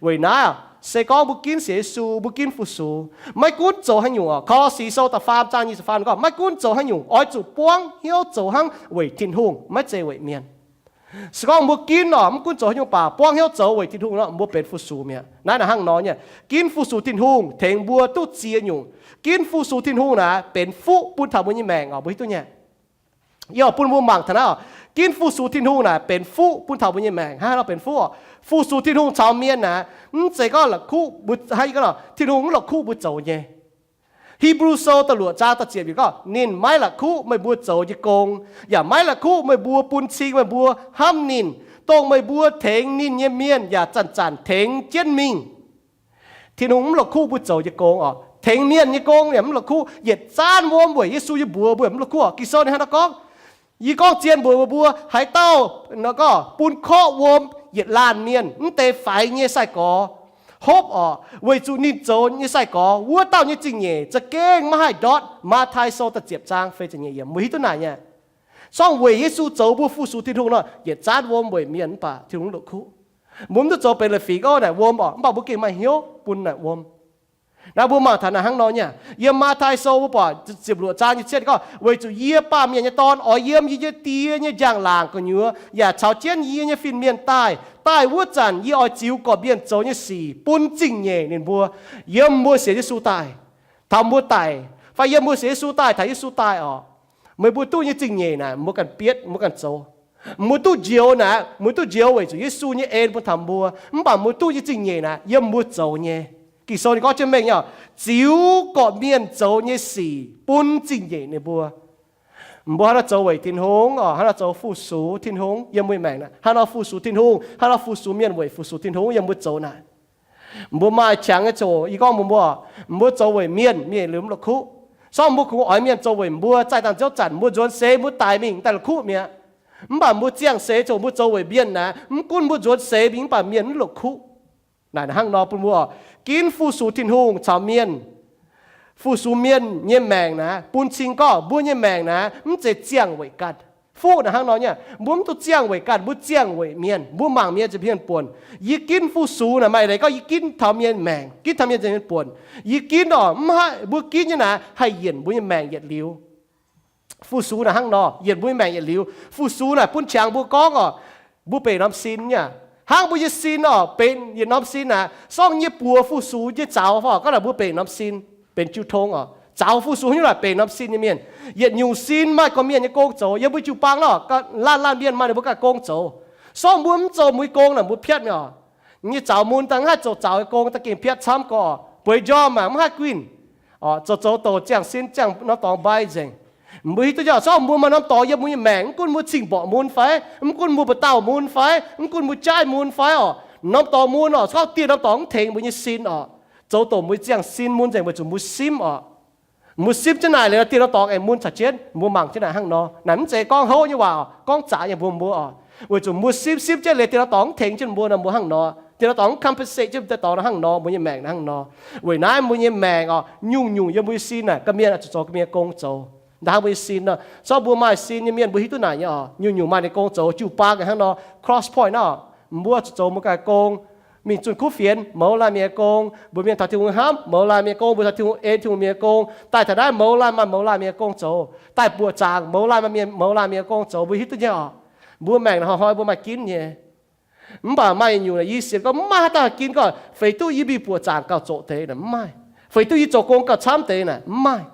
Weic naaiv, se gorngv mbuo ginv sienx Yesu, mbuo ginv fu-sux, maiv gunv zoux haaix nyungc oc, Kolosi sou da'faam zaang nyic ziepc faam gorngv, maiv gunv zoux haaix nyungc, oix zuqc buangv hnyouv zoux hnangv weic Tin-Hungh, maiv zeiz weic mienh. Se gorngv mbuo ginv oc, mv gunv zoux haaix nyungc baac buangv hnyouv zoux weic Tin-Hungh nor, mbuo benx fu-sux mi'aqv. Naaiv naaic hnangv nor nyei, ginv fu-sux Tin-Hungh tengx mbuo duqv ziex nyungc. Ginv fu-sux Tin-Hungh naaic benx fuqv bun taux mbuo nyei maengc oc, mbuo hiuv duqv nyei. Yie oix bun mbuo mangc taux naaiv oc, ginv fu-sux Tin-Hungh naaic benx fuqv bun taux mbuo nyei maengc. Hnangv haaix nor benx fuqv oc? Fu-sux Tin-Hungh caux mienh naaic, mv zeiz gorngv la'kuqv mbuo, hnangv yie gorngv nor, Tin-Hungh mv la'kuqv mbuo zoux nyei. Hipv^lu Sou da'luoqc zaang da'ziepc yiemc gorngv, ninh maiv la'kuqv meih mbuo zoux nyei gong, yaac maiv la'kuqv meih mbuo bun cing meih mbuo hnamv ninh, dongh meih mbuo tengx ninh nyei mienh yaac zanc-zanc tengx jienv mingh. Tin-Hungh mv la'kuqv mbuo zoux nyei gong oc. Tengx mienh nyei gong yaac mv la'kuqv. Yietc zaanv wuom weic Yesu nyei mbuox mbuo yaac mv la'kuqv oc. Ging-Sou ninh hnangv naaiv gorngv, yie gorngv zien mbuox meih mbuo, haaix dauh nor gorngv bun korqv wuom yietc laanh mienh mv deix faix nyei sai-gorx hopv oc, weic zuqc ninh zoux nyei sai-gorx wuov dauh nyei zingh nyeic za'gengh maiv haih ndortv. Matv^tai Sou da'ziepc zaang feix ziepc nyeic yiemc, mbuo hiuv duqv naaic nyei. Sorng weic Yesu zoux mbuo fu-sux Tin-Hungh nor, yietc zaanv wuom weic mienh mv baac Tin-Hungh la'kuqv. Mbuo mv duqv zoux benx la'fingx gorngv naaic wuom oc, mv baac mbuo gengh maaih hnyouv bun naaic wuom. Naaiv mbuo mangc taux naaic hnangv nor nyei. Yiem Matv^tai Sou mbuo buatc ziepc luoqc zaang nyei cietv gorngv, weic zuqc yie, Baamh Mienh nyei Dorn, oix yiem yie nyei Die nyei njang-laangc gu'nyuoz yaac caux jienv yie nyei fin-mienh daaih. Daaih wuov zanc yie oix ziux gorqv-mienh zoux nyei sic bun zingh nyeic ninh mbuo. Yiem mbuo sienx Yesu daaih, taux mbuo daic, fai yiem mbuo sienx Yesu daaih, taux Yesu daaih oc, meih mbuo duqv nyei zingh nyeic naaic mbuo ganh bietv, mbuo ganh zoux. Mbuo duqv njoux naaic, mbuo duqv njoux weic zuqc Yesu nyei en bun taux mbuo. Mv baac mbuo duqv nyei zingh nyeic naaic yiem mbuo zoux nyei. Ging-Sou ninh gorngv jienv mengh nyei, ziux gorqv-mienh zoux nyei sic bun zingh nyeic ninh mbuo. Mbuo hnangv nor zoux weic Tin-Hungh oc, hnangv nor zoux fu-sux Tin-Hungh yiem mbuo maengc naaic, hnangv nor fu-sux Tin-Hungh, hnangv nor fu-sux mienh weic fu-sux Tin-Hungh yiem mbuo zoux naaic. Mbuo maaih qangx nyei ziangh hoc, yie gorngv mbuo, mbuo zoux weic mienh, mienh liuz mv la'kuqv. Sorng mbuo kungx oix mienh zoux weic mbuo, zaih dangh ziouv zanc mbuo nzuonx seix mbuo daic mingh daaih la'kuqv mi'aqv. Mv baac mbuo ziangh seix ziangh hoc mbuo zoux weic mienh naaic, mv gunv mbuo nzuonx seix mingh mv baac mienh mv la'kuqv. Naaic hnangv nor bun mbuo ginv fu-sux Tin-Hungh caux mienh. Fu-sux mienh nyei maengc naaic, bun cing gorngv mbuo nyei maengc naaic mv zeiz ziangh weic ganh. Fuqv naaic hnangv nor nyei, mbuo mv duqv ziangh weic ganh, mbuo ziangh weic mienh. Mbuo mangc mienh za'hmien buonc. Yie ginv fu-sux naaic maaih leiz gorngv yie ginv taux mienh maengc, ginv taux mienh za'hmien buonc. Yie ginv oc, mv haih, mbuo ginv nyei naaic haih yienc mbuo nyei maengc yietc liuz. Fu-sux naaic hnangv nor yienc mbuo nyei maengc yietc liuz. Fu-sux naaic bun qangx mbuo gorngv oc, mbuo benx norm sin nyei. Hnangv mbuo nyei sin oc, benx yietc norm sin naaic, sorng yie buoz fu-sux nyei zaux fai gorngv naaic mbuo benx norm sin, benx jiu tong oc. Zaux fu-sux haaix nyungc naaic benx norm sin nyei mienh. Yietc nyungc sin maaih gorqv-mienh nyei gong zoux. Yiem mbuo jiu-baang nor, laanh laanh mienh maaih ninh mbuo ganh gong zoux. Sorng mbuo mv zoux mbuo nyei gong naaic mbuo piatv mi'aqv oc. Nyei zaux mun daaih mv haih zoux zaux nyei gong, da'gengh piatv camv gorqv. Bueix njormh maah, mv haih guinh. Zoux zoux douc ziangh sin ziangh norm dorngx mbai nzengc. Mbuo hiuv duqv nyei, sorng mbuo maaih norm dorngx yiem mbuo nyei maengc, mv gunv mbuo cing-mborqc mun fai, mv gunv mbuo mbu'ndauh mun fai, mv gunv mbuo jaaiv mun fai oc, norm dorngx mun oc, gorngv dieh norm dorngx mv tengx mbuo nyei sin oc. Zoux douc mbuo ziangh sin mun nzengc weic zuqc mbuo simv oc. Mbuo simv jienv naaic liuz, dieh norm dorngx aengx mun caux jienv. Mbuo mangc jienv naaic hnangv nor. Naaic mv zeiz gorngv houv nyei waac oc, gorngv zaqc nyei mbuox mbuo oc. Weic zuqc mbuo simv, simv jienv liuz dieh norm dorngx mv tengx jienv mbuo nor, mbuo hnangv nor. Dieh norm dorngx mv compensate jienv dieh dorngx nor hnangv nor, mbuo nyei maengc hnangv nor. Weic naaiv mbuo nyei maengc oc, nyungc-nyungc yiem mbuo nyei sin naaic, ga'mienh oix zuqc zoux ga'mienh gong zoux. Ndaangc mbuo nyei sin nor, sorng mbuo maaih sin nyei mienh mbuo hiuv duqv naaic nyei oc, nyungc-nyungc maaih ninh gong zoux. Jiu-baang hnangv nor, Cross Point nor, mbuo zuqc zoux mbuo ganh gong. Mingh zunh kuv fienx, mouz laanh mienh nyei gong. Mbuo mienh taux Tin-Hungh hnamv, mouz laanh mienh nyei gong. Mbuo taux Tin-Hungh en, Tin-Hungh mienh nyei gong. Daaih taux naaiv, mouz laanh maaih mouz laanh mienh nyei gong zoux. Daaih buoqc zaangc, mouz laanh maaih mienh, mouz laanh mienh nyei gong zoux. Mbuo hiuv duqv nyei oc. Mbuo maengc hnoi-hnoi mbuo maaih ginv nyei. Mv baac maaih nyungc naaic yie sienx gorngv mv maaih haaix dauh haih ginv gorngv feix duqv yie mingh buoqc zaangc gauh zoqc deix naaic, mv maaih. Feix duqv yie zoux gong gauh camv deix naaic, mv maaih.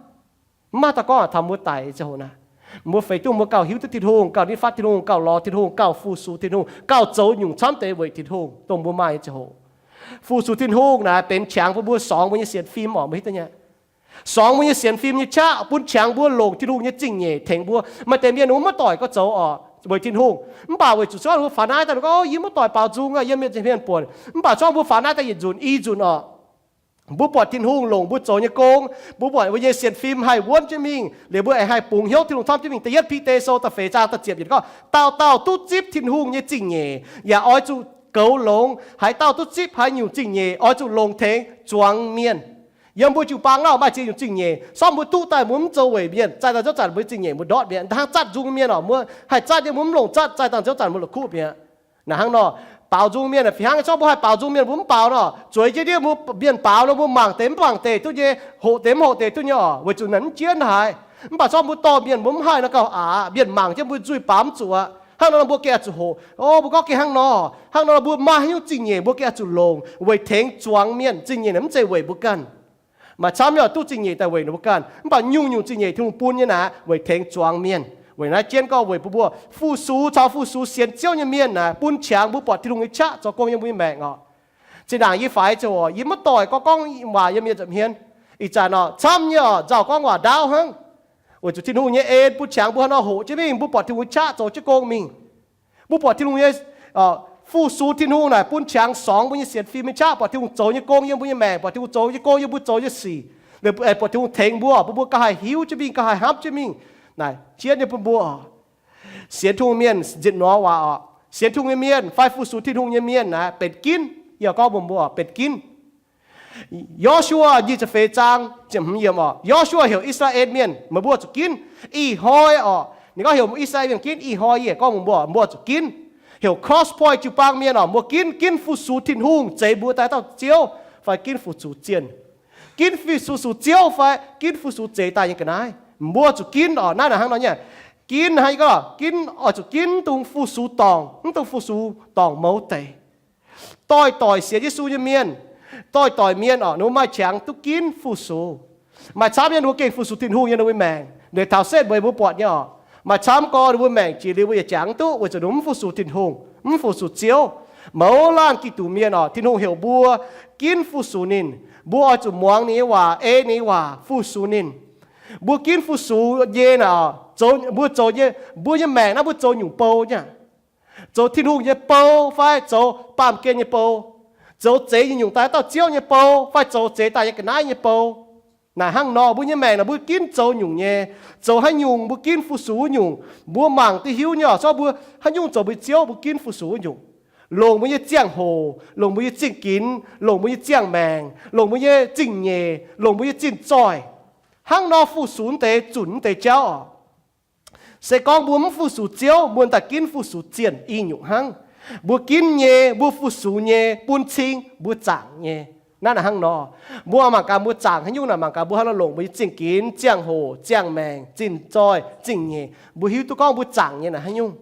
Mv maaih dauh gorngv taux mbuo daic nyei ziangh hoc naaic, mbuo feix duqv mbuo gauh hiuv duqv Tin-Hungh, gauh nitv fatv Tin-Hungh, gauh lorz Tin-Hungh, gauh fu-sux Tin-Hungh, gauh zoux nyungc camv deix weic Tin-Hungh dongh mbuo maaih nyei ziangh hoc. Fu-sux Tin-Hungh naaic benx qangx bun mbuo, sorngx mbuo nyei sienx fim oc, mbuo hiuv duqv nyei. Sorngx mbuo nyei sienx fim nyei qaqv, bun qangx mbuo longc Tin-Hungh nyei zingh nyeic tengx mbuo. Maaih deix mienh wuov maiv doic gorngv zoux oc, weic Tin-Hungh. Mv baac weic zuqc zorqv mbuo faaux naaiv daaih gorngv, yie maiv doic baaux nzung aqv, yie mienh zingh mienh buonc. Mv baac zorqv mbuo faaux naaiv daaih yietc nzunc i nzunc oc, mbuo buatc Tin-Hungh longc mbuo zoux nyei gong, mbuo buatc mbuo nyei sienx fim haih wuonv jienv mingh, liuz mbuo aengx haih bungx hnyouv Tin-Hungh camv jienv mingh. Da'yietv Bide Sou da'feix zaang da'ziepc yiemc gorngv, dauh dauh duqv zipv Tin-Hungh nyei zingh nyeic yaac oix zuqc goux longx. Haaix dauh duqv zipv haaix nyungc zingh nyeic oix zuqc longc tengx zuangx mienh. Yiem mbuo jiu-baang naaiv maaih ziex nyungc zingh nyeic, sortv mbuo duqv daaih mbuo mv zoux weic mienh, zaaih daaih nziouv zanc mbuo zingh nyeic mbuo ndortv mi'aqv. Da'hnangv zatv nzung mienh oc, mbuo haih zatv nyei, mbuo mv longc zatv, zaaih daaih nziouv zanc mbuo la'kuqv mi'aqv. Naaic hnangv nor, baaux nzung mienh fih hnangv. Sortv mbuo haih baaux nzung mienh mbuo mv baaux nor, zueiz jienv ndiev mbuo mienh baaux nor, mbuo mangc deix mv mangc deix duqv nyei, hoqc deix mv hoqc deix duqv nyei oc, weic zuqc naaic mv jienv haic. Mv baac sortv mbuo dorh mienh mbuo mv haih nor gauh aqc, mienh mangc jienv mbuo nzuih baaux mv zuqc aqv. Hnangv nor mbuo gengh oix zuqc hoqc. O, mbuo gorngv gengh hnangv nor, hnangv nor mbuo maaih haaix nyungc zingh nyeic mbuo gengh oix zuqc longc weic tengx zuangx mienh. Zingh nyeic naaic mv zeiz weic mbuo ganh. Maaih camv nyei oc, duqv zingh nyeic daaih weic ninh mbuo ganh, mv baac nyungc-nyungc zingh nyeic Tin-Hungh bun nyei naaic weic tengx zuangx mienh. Weic naaiv jienv gorngv weic mbuo mbuo fu-sux caux fu-sux sienx Ziouv nyei mienh naaic bun qangx mbuo buatc Tin-Hungh nyei qaqv zoux gong yiem mbuo nyei maengc oc. Zinh ndaangc yie faix ziouc oc, yie maiv doic gorngv gorngv waac yiem mienh nza'hmien. Ih zanc oc, camv nyei oc, nzauh gorngv waac ndaauv hnangv. Weic zuqc Tin-Hungh nyei en bun qangx mbuo haaix nor hoqc jienv mingh, mbuo buatc Tin-Hungh nyei qaqv zoux jienv gong mingh. Mbuo buatc Tin-Hungh nyei, fu-sux Tin-Hungh naaic bun qangx sorngx mbuo nyei sienx fim nyei qaqv, buatc Tin-Hungh zoux nyei gong yiem mbuo nyei maengc, buatc Tin-Hungh zoux nyei gong yiem mbuo zoux nyei sic, buatc Tin-Hungh tengx mbuo, bun mbuo gauh haih hiuv jienv mingh, gauh haih hnamv jienv mingh. Naaic jienv nyei bun mbuo oc, sienx Tin-Hungh mienh nzitc nor waac oc, sienx Tin-Hungh nyei mienh fai fu-sux Tin-Hungh nyei mienh naaic benx ginv. Yie gorngv mbuox mbuo oc, benx ginv. Yo^su^waa nyic ziepc feix zaang ziepc hmz yiemc oc, Yo^su^waa heuc I^saa^laa^en Mienh, meih mbuo zuqc ginv. Ih hnoi oc, ninh gorngv heuc I^saa^laa^en Mienh ginv. Ih hnoi yie gorngv mbuox mbuo, mbuo zuqc ginv. Heuc Cross Point jiu-baang mienh oc, mbuo ginv, ginv fu-sux Tin-Hungh, zeix mbuo daaih dauh Ziouv, fai ginv fu-sux zienh. Ginv fu-sux Ziouv fai ginv fu-sux zeix daaih nyei ga'naaiv, mbuo zuqc ginv oc. Naaiv naaic hnangv nor nyei. Ginv hnangv yie gorngv, ginv oix zuqc ginv mv dungx fu-sux dorngc, mv dungx fu-sux dorngc mouz deix. Doix-doic sienx Yesu nyei mienh, doix-doic mienh oc, ninh mbuo maaih qangx duqv ginv fu-sux. Maaih camv nyei ninh mbuo gengh fu-sux Tin-Hungh yiem ninh mbuo maengc. Nduqc taux setv mueiz mbuo buatc nyei oc, maaih camv gorx ninh mbuo maengc jiex liuz mbuo yietc jangx duqv weic zuqc ninh mbuo mv fu-sux Tin-Hungh, mv fu-sux Ziouv. Mouz laanh Giduc mienh oc, Tin-Hungh heuc mbuo ginv fu-sux ninh. Mbuo oix zuqc muangx ninh nyei waac, ei ninh nyei waac, fu-sux ninh. Mbuo ginv fu-sux nyei naaic, mbuo zoux nyei, mbuo nyei maengc naaiv mbuo zoux nyungc bou nyei aqv. Zoux Tin-Hungh nyei bou fai zoux baamh gen nyei bou, zoux zeix nyungc-nyungc daaih dauh Ziouv nyei bou fai zoux zeix daaih nyei ga'naaiv nyei bou. Naaic hnangv nor mbuo nyei maengc naaic mbuo ginv zoux nyungc nyei. Zoux haaix nyungc mbuo ginv fu-sux wuov nyungc, mbuo mangc duqv hiuv nyei oc. Zorqv mbuo haaix nyungc zoux mbuo nyei Ziouv, mbuo ginv fu-sux wuov nyungc. Longc mbuo nyei ziangh hoc, longc mbuo nyei zingh ginx, longc mbuo nyei ziangh maengc, longc mbuo nyei zingh nyeic, longc mbuo nyei zinh zoih. Hnangv nor fu-sux deix zunc deix jauv oc. Se gorngv mbuo mv fu-sux Ziouv, mbuo daaih ginv fu-sux zienh i nyungc hnangv. Mbuo ginv nyei, mbuo fu-sux nyei, bun cing mbuo zaangc nyei. Naaiv naaic hnangv nor, mbuo mangc gaax mbuo zaangc haaix nyungc naaic, mangc gaax mbuo haaix nor longc mbuo nyei zingh ginx, ziangh hoc, ziangh maengc, zinh zoih, zingh nyeic, mbuo hiuv duqv gorngv mbuo zaangc nyei naaic haaix nyungc.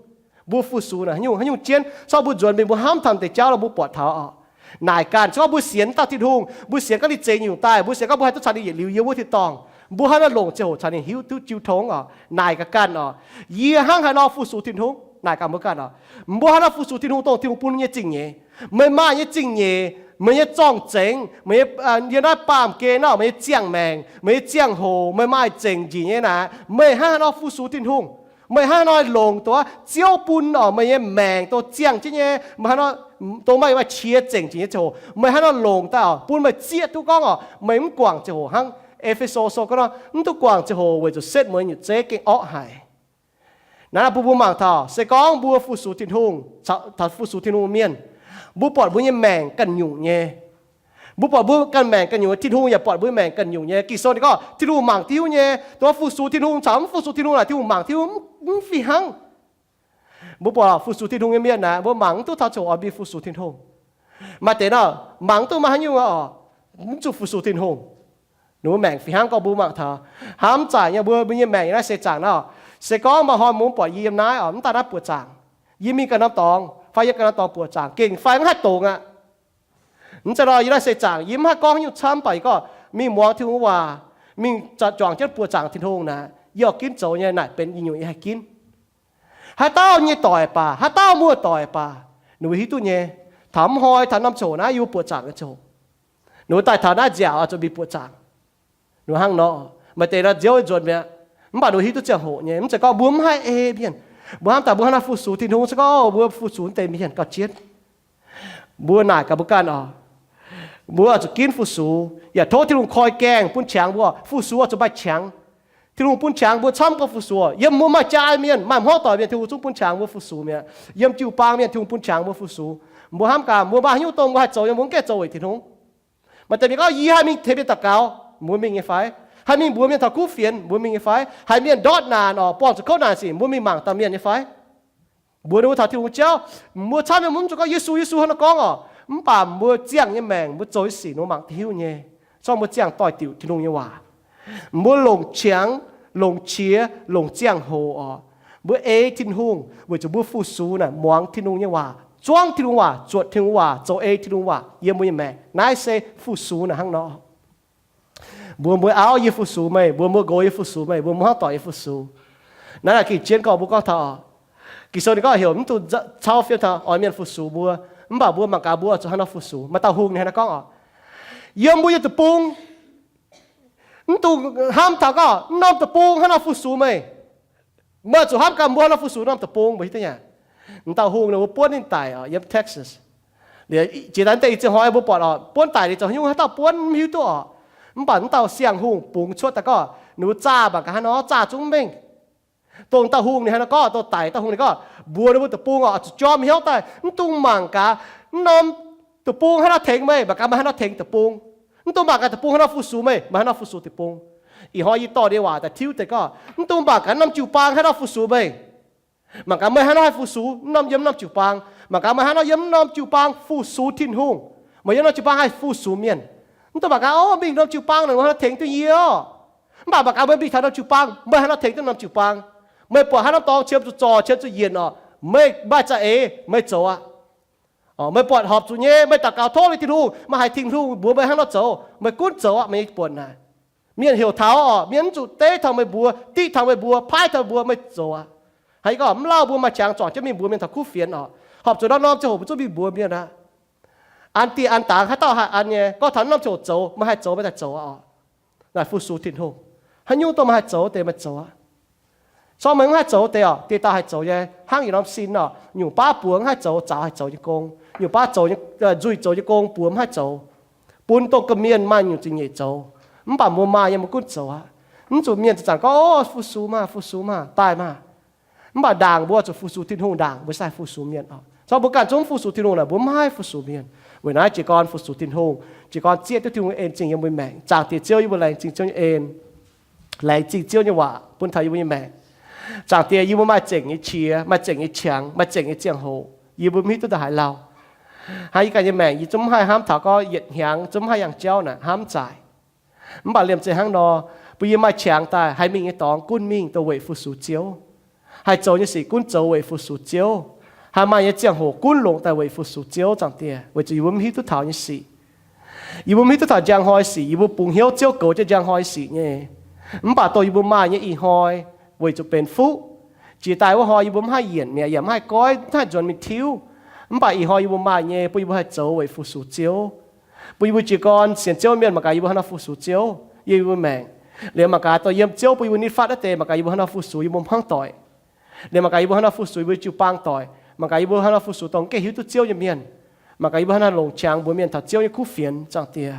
Mbuo fu-sux naaic haaix nyungc, haaix nyungc jienv. Sortv mbuo nzuonx mingh mbuo hnamv taux deix jauv lorh mbuo buatc taux oc. Naaic ganh, se gorngv mbuo sienx dauh Tin-Hungh, mbuo sienx gaax ninh zeix nyungc daaih, mbuo sienx gorngv mbuo haih duqv caux ninh yietc liuz yiem wuov tin-dorngh, mbuo haaix nor longc ziangh hoc caux ninh hiuv duqv jiu tongx oc. Naaic gaax ganh oc. Yie hnangv haaix nor fu-sux Tin-Hungh? Naaic gaax mbuo ganh oc. Mbuo haaix nor fu-sux Tin-Hungh dongh Tin-Hungh bun nyei zingh nyeic? Meih maaih nyei zingh nyeic, meih nyei zorng-zengx, meih nyei, yiem naaiv baamh gen nor, meih nyei ziangh maengc, meih nyei ziangh hoc, meih maaih zengc njiec nyei naaic, meih hnangv haaix nor fu-sux Tin-Hungh? Meih hnangv haaix nor longc dongh Ziouv bun oc meih nyei maengc dongh ziangh jienv nyei, meih hnangv nor, dongh maaih, maaih qiex zengc njiec nyei ziangh hoc, meih hnangv haaix nor longc daaih oc, bun meih zieqv duqv gorngv oc, meih mv guangc ziangh hoc hnangv. E^fe^so sou gorngv nor, mv duqv guangc ziangh hoc weic zuqc setv mueiz nyutc zeiv gengh orqv haic. Naaiv bun mbuo mangc taux, se gorngv mbuo fu-sux Tin-Hungh, taux fu-sux Tin-Hungh mienh, mbuo buatc mbuo nyei maengc ganh nyungc nyei. Mbuo buatc mbuo ganh maengc ganh nyungc, Tin-Hungh yaac buatc mbuo maengc ganh nyungc nyei. Ging-Sou ninh gorngv Tin-Hungh mangc diuv nyei. Dongh fu-sux Tin-Hungh caux mv fu-sux Tin-Hungh naaic, Tin-Hungh mangc diuv mv fih hnangv. Mbuo buatc fu-sux Tin-Hungh nyei mienh naaic, mbuo mangc mv duqv taux ziouc oix mingh fu-sux Tin-Hungh. Maaih deix nor, mangc mv duqv maaih haaix nyungc oc, mv zuqc fu-sux Tin-Hungh. Ninh mbuo maengc fih hnangv gorngv mbuo mangc taux, hnamv zaaic nyei mbuo, mbuo nyei maengc yiem naaiv seix zaangc nor, se gorngv maaih hnoi mbuo mv buatc yie yiem naaiv oc, mv daaih naaiv buoqc zaangc, yie mingh ganh norm dorngx fai yiem ganh norm dorngx buoqc zaangc gengh fai mv haih dongz aqv. Mv zeiz nor, yiem naaiv seix zaangc yie mv haih gorngv haaix nyungc camv, mv baac yie gorngv mingh muangx Tin-Hungh waac, mingh juangc jienv buoqc zaangc Tin-Hungh naaic, yie oix ginv zoux nyei naaic benx i nyungc yie haih ginv. Haaix dauh nyei doic baac, haaix dauh muoz-doic baac, ninh mbuo hiuv duqv nyei. Taux mv hnoi taux norm ziangh hoc naaiv yie mbuo buoqc zaangc nyei ziangh hoc, ninh mbuo daaih taux naaiv nziaauc oix zuqc mingh buoqc zaangc. Ninh mbuo hnangv nor, maaih deix nor nziouv nzuonx mi'aqv, mv baac ninh mbuo hiuv duqv ziangh hoc nyei. Mv zeiz gorngv mbuo mv haih ei mienh, mbuo hnamv daaih mbuo hnangv naaiv fu-sux Tin-Hungh, se gorngv mbuo fu-sux mv deix mienh gauh jienv. Mbuo naaic gaax mbuo ganh oc, mbuo oix zuqc ginv fu-sux, yaac tov Tin-Hungh koi gaengh bun qangx mbuo. Fu-sux oix zuqc maaih qangx. Tin-Hungh bun qangx mbuo camv gorx fu-sux. Yiem mbuo maaih jaa mienh, maaih hmuangv doic mienh, Tin-Hungh zungv bun qangx mbuo fu-sux mi'aqv. Yiem jiu-baang mienh Tin-Hungh bun qangx mbuo fu-sux. Mbuo hnamv gaax mbuo maaih haaix nyungc dongh mbuo haih zoux nyei, mbuo mv gaengh zoux weic Tin-Hungh. Maaih deix mienh gorngv, yie haih mingh tengx mienh daux gaux. mbuo mingh nyei fai? Haih mingh mbuox mienh taux kuv fienx, mbuo mingh nyei fai? Haih mienh ndortv naanc orqc, buangh zuqc kouv naanc sic, mbuo mingh mangc dauh mienh nyei fai? Mbuox ninh mbuo taux Tin-Hungh jauv, mbuo camv nyei, mv zuqc gorngv Yesu, Yesu hnangv naaiv gorngv orqc. Mv baac mbuo ziangh nyei maengc, mbuo zoux nyei sic ninh mbuo mangc hiuv nyei. Zorqv mbuo ziangh doix-diuc Tin-Hungh nyei waac. Mbuo longc qangx, longc qiex, longc ziangh hoc orqc, mbuo ei Tin-Hungh weic zuqc mbuo fu-sux naaic muangx Tin-Hungh nyei waac, zuangv Tin-Hungh waac, zuotc Tin-Hungh waac, zoux ei Tin-Hungh waac yiem mbuo nyei maengc. Naaiv se fu-sux naaic hnangv nor. Mbuox mbuo, auv, yie fu-sux meih. Mbuox mbuo, nqox, yie fu-sux meih. Mbuox mbuo hnangv doic, yie fu-sux. Naaiv naaic Ging-Sou gorngv mbuo gorngv taux, Ging-Sou ninh gorngv heuc mv dungx cau fiem taux oix mienh fu-sux mbuo, mv baac mbuo mangc gaax mbuo zuqc hnangv nor fu-sux. Maaih dauh hungh ninh hnangv naaiv gorngv orqc, yiem mbuo nyei deic-bung, mv dungx hnamv taux gorngv naaiv norm deic-bung hnangv nor fu-sux meih. Meih zuqc hnamv gaax mbuo hnangv nor fu-sux norm deic-bung, mbuo hiuv duqv nyei. M'dauh hungh ninh mbuo buonv ninh daic orqc, yiem Texas. Liuz jiex daaih deix i ziex hnoi mbuo buatc orqc, buonv daic liuz zoux haaix nyungc haaix dauh buonv mv hiuv duqv orqc. Mv baac m'dauh siang-hungh bungx cuotv daaih gorngv ninh mbuo zaah mangc gaax haaix nor zaah zungv mengh. Dongh dauh hungh ninh hnangv nor gorngv, dongh daic dauh hungh ninh gorngv, mbuox ninh mbuo deic-bung orqc, zuqc jorm hnyouv daaih, mv dungx mangc gaax naaiv norm deic-bung hnangv haaix nor tengx meih, mangc gaax meih hnangv haaix nor tengx deic-bung. Mv dungx mangc gaax deic-bung hnangv haaix nor fu-sux meih, meih hnangv haaix nor fu-sux deic-bung. Ih hnoi yie dorh nyei waac daaih tiuv deix gorngv, mv dungx mangc gaax norm jiu-baang hnangv haaix nor fu-sux meih. Mangc gaax meih hnangv haaix nor haih fu-sux norm, yiem norm jiu-baang. Mangc gaax meih hnangv haaix nor yiem norm jiu-baang fu-sux Tin-Hungh. Meih yiem norm jiu-baang haih fu-sux mienh. Mv dungx mangc gaax, o, mingh norm jiu-baang naaic hnangv nor tengx duqv yie oc. Mv baac mangc gaax meih mingh taux norm jiu-baang, meih hnangv haaix nor tengx duqv norm jiu-baang. Meih buatc haaix norm dorngx qiemx zuqc zorc, qiemx zuqc yienc orqc, meih maaih za'eix, meih zoux aqv. Meih buatc horpc zuqc nyei, meih daux gaux tov liuz Tin-Hungh, meih haiz Tin-Hungh mbuox meih hnangv nor zoux, meih gunv zoux aqv, meih nyei buonc naaic. Mienh heuc taux orqc, mienh mv zuqc deiv taux meih mbuox, diqv taux meih mbuox, paaiv taux mbuox, meih zoux aqv. Haiz gorngv mv lauh mbuo maaih qangx zuangx jienv mingh mbuox mienh taux kuv fienx orqc, horpc zuqc norm-norm ziangh hoc mbuo zungv mingh mbuox mienh aqv. An dieh an dangx haaix dauh haih an nyei, gorngv taux norm ziangh hoc zoux, meih haih zoux, meih daaih zoux aqv orqc. Naaic fu-sux Tin-Hungh. Haaix nyungc dongh meih haih zoux deix meih zoux aqv. Corc meih mv haih zoux deix orqc, dieh dauh haih zoux nyei, hnangv yietc norm sin orqc, nyungc baav buoz mv haih zoux, zaux haih zoux nyei gong, nyungc baav zoux, nzuih zoux nyei gong buoz mv haih zoux. Bun dongh ga'mienh maaih nyungc zingh nyeic zoux. Mv baac mbuo maaih nyei mbuo gunv zoux aqv. Mv zuqc mienh zanc-zanc gorngv, o, fu-sux maah, fu-sux maah, daaih maah. Mv baac ndaangc mbuo zuqc fu-sux Tin-Hungh, ndaangc mbuo se haih fu-sux mienh oc. Corc mbuo ganh zungv mv fu-sux Tin-Hungh naaic, mbuo mv haih fu-sux mienh. Weic naaiv jiez gorn fu-sux Tin-Hungh, jiez gorn zieqv duqv Tin-Hungh en zingh yiem mbuo maengc. Zaangc Diex Ziouv, yie mbuo laengz zingh Ziouv nyei en, laengz zingh Ziouv nyei waac bun taux yie mbuo nyei maengc. Zaangc Diex, yie mbuo maaih zengc nyei qiex, maaih zengc nyei qangx, maaih zengc nyei ziangh hoc, yie mbuo mv hiuv duqv daaih haaix lauh. Hnangv yie ganh nyei maengc, yie zungv mv haih hnamv taux gorngv yietc hnyangx zungv mv haih yangh jauv naaic, hnamv zaaic. Mv baac liemh zeih hnangv nor, bun yie maaih qangx daaih haih mingh nyei dorngx gunv mingh dongh weic fu-sux Ziouv. Haih zoux nyei sic gunv zoux weic fu-sux Ziouv. Haih maaih nyei ziangh hoc gunv longc daaih weic fu-sux Ziouv, Zaangc Diex, weic zuqc yie mbuo mv hiuv duqv taux nyei sic. Yie mbuo mv hiuv duqv taux njang hnoi sic, yie mbuo bungx hnyouv ziouv goux jienv njang hnoi sic nyei. Mv baac dongh yie mbuo maaih nyei ih hnoi weic zuqc benx fuqv. Jiex daaih wuov hnoi yie mbuo mv haih yienc mi'aqv, yaac mv haih goiv, mv haih nzuonx mingh tiuv. Mv baac ih hnoi yie mbuo maaih nyei bun yie mbuo haih zoux weic fu-sux Ziouv. Bun yie mbuo jiez gorn sienx Ziouv mienh mangc gaax yie mbuo hnangv nor fu-sux Ziouv yiem yie mbuo maengc. Liuz mangc gaax dongh yiem Ziouv bun yie mbuo nitv fatv wuov deix mangc gaax yie mbuo hnangv nor fu-sux yie mbuo hmuangv doic. Liuz mangc gaax yie mbuo hnangv nor fu-sux yie mbuo jiu-baang doic. Mangc gaax yie mbuo hnangv nor fu-sux dongh gengh hiuv duqv Ziouv nyei mienh. Mangc gaax yie mbuo hnangv nor longc qangx mbuox mienh taux Ziouv nyei kuv fienx, Zaangc Diex.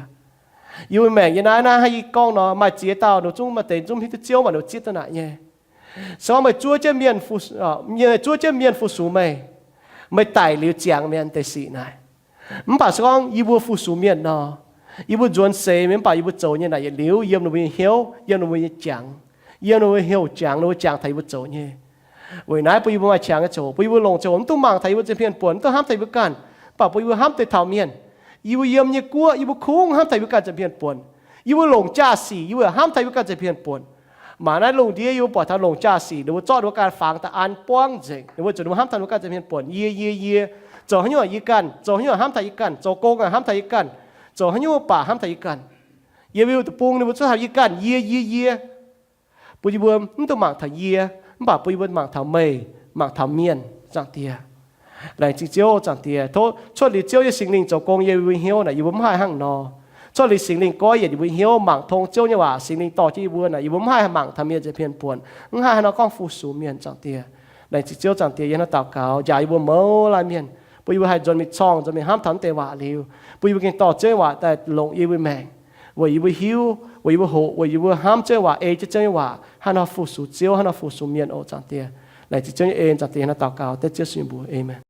Yie mbuo maengc nyei naaiv, naaiv hnangv yie gorngv nor, maaih ziex dauh ninh zungv maaih deix zungv hiuv duqv Ziouv, maaih ninh zieqv duqv naaic nyei. Se gorngv meih zuov jienv mienh fu-, meih zuov jienv mienh fu-sux meih, meih daic liuz ziangx mienh deix sic naaic. Mv baac se gorngv yie mbuo fu-sux mienh nor, yie mbuo nzuonx seix mienh mv baac yie mbuo zoux nyei naaic yietc liuz yiem ninh mbuo nyei hnyouv, yiem ninh mbuo nyei jangx, yiem ninh mbuo nyei hnyouv jangx, ninh mbuo jangx taux yie mbuo zoux nyei. Weic naaiv bun yie mbuo maaih qangx nyei ziangh hoc, bun yie mbuo longc ziangh hoc mv dungx mangc taux yie mbuo nza'hmien buonc, mv dungx hnamv taux yie mbuo ganh, mv baac bun yie mbuo hnamv deix taux mienh. Yie mbuo yiem nyei guoqv, yie mbuo kungx hnamv taux yie mbuo ganh nza'hmien buonc. Yie mbuo longc jaa-sic, yie mbuo hnamv taux yie mbuo ganh nza'hmien buonc. Mangc naaiv lungh ndiev yie mbuo buatc taux longc jaa-sic, ninh mbuo zorqv ninh mbuo ganh fangx daaih an buangv nzengc. Ninh mbuo zuqc ninh mbuo hnamv taux ninh mbuo ganh nza'hmien buonc. Yie, yie, yie, zoux haaix nyungc yie ganh, zoux haaix nyungc hnamv taux yie ganh, zoux gong hnamv taux yie ganh, zoux haaix nyungc baac hnamv taux yie ganh. Yie mbuo deic-bung ninh mbuo zuqc taux yie ganh, yie, yie, yie. Bun yie mbuo mv dungx mangc taux yie, mv baac bun yie mbuo mangc taux meih, mangc taux mienh, Zaangc Diex. Laengz zingh Ziouv, Zaangc Diex. Tov cuotv liuz Ziouv nyei Singx Lingh zoux gong yiem yie mbuo hnyouv naaic, yie mbuo mv haih hnangv nor. Cuotv liuz Singx Lingh goiv yienc yie mbuo hnyouv, mangc tong Ziouv nyei waac, Singx Lingh dorh jienv yie mbuo naaic, yie mbuo mv haih mangc taux mienh nza'hmien buonc, mv haih hnangv nor gorngv fu-sux mienh, Zaangc Diex. Laengz zingh Ziouv, Zaangc Diex, yie hnangv daux gaux njaaux yie mbuo mouz laanh mienh, bun yie mbuo haih nzuonx mingh corngh, nzuonx mingh hnamv taux naaiv deix waac liuz, bun yie mbuo gengh dorh Ziouv nyei waac daaih longc yie mbuo maengc, weic yie mbuo hiuv, weic yie mbuo hoqc, weic yie mbuo hnamv Ziouv nyei waac, ei jienv Ziouv nyei waac hnangv nor fu-sux Ziouv, hnangv nor fu-sux mienh oc, Zaangc Diex. Laengz zingh Ziouv nyei en, Zaangc Diex, hnangv daux gaux dengv Ziouv Yesu nyei mbuox. Aamen.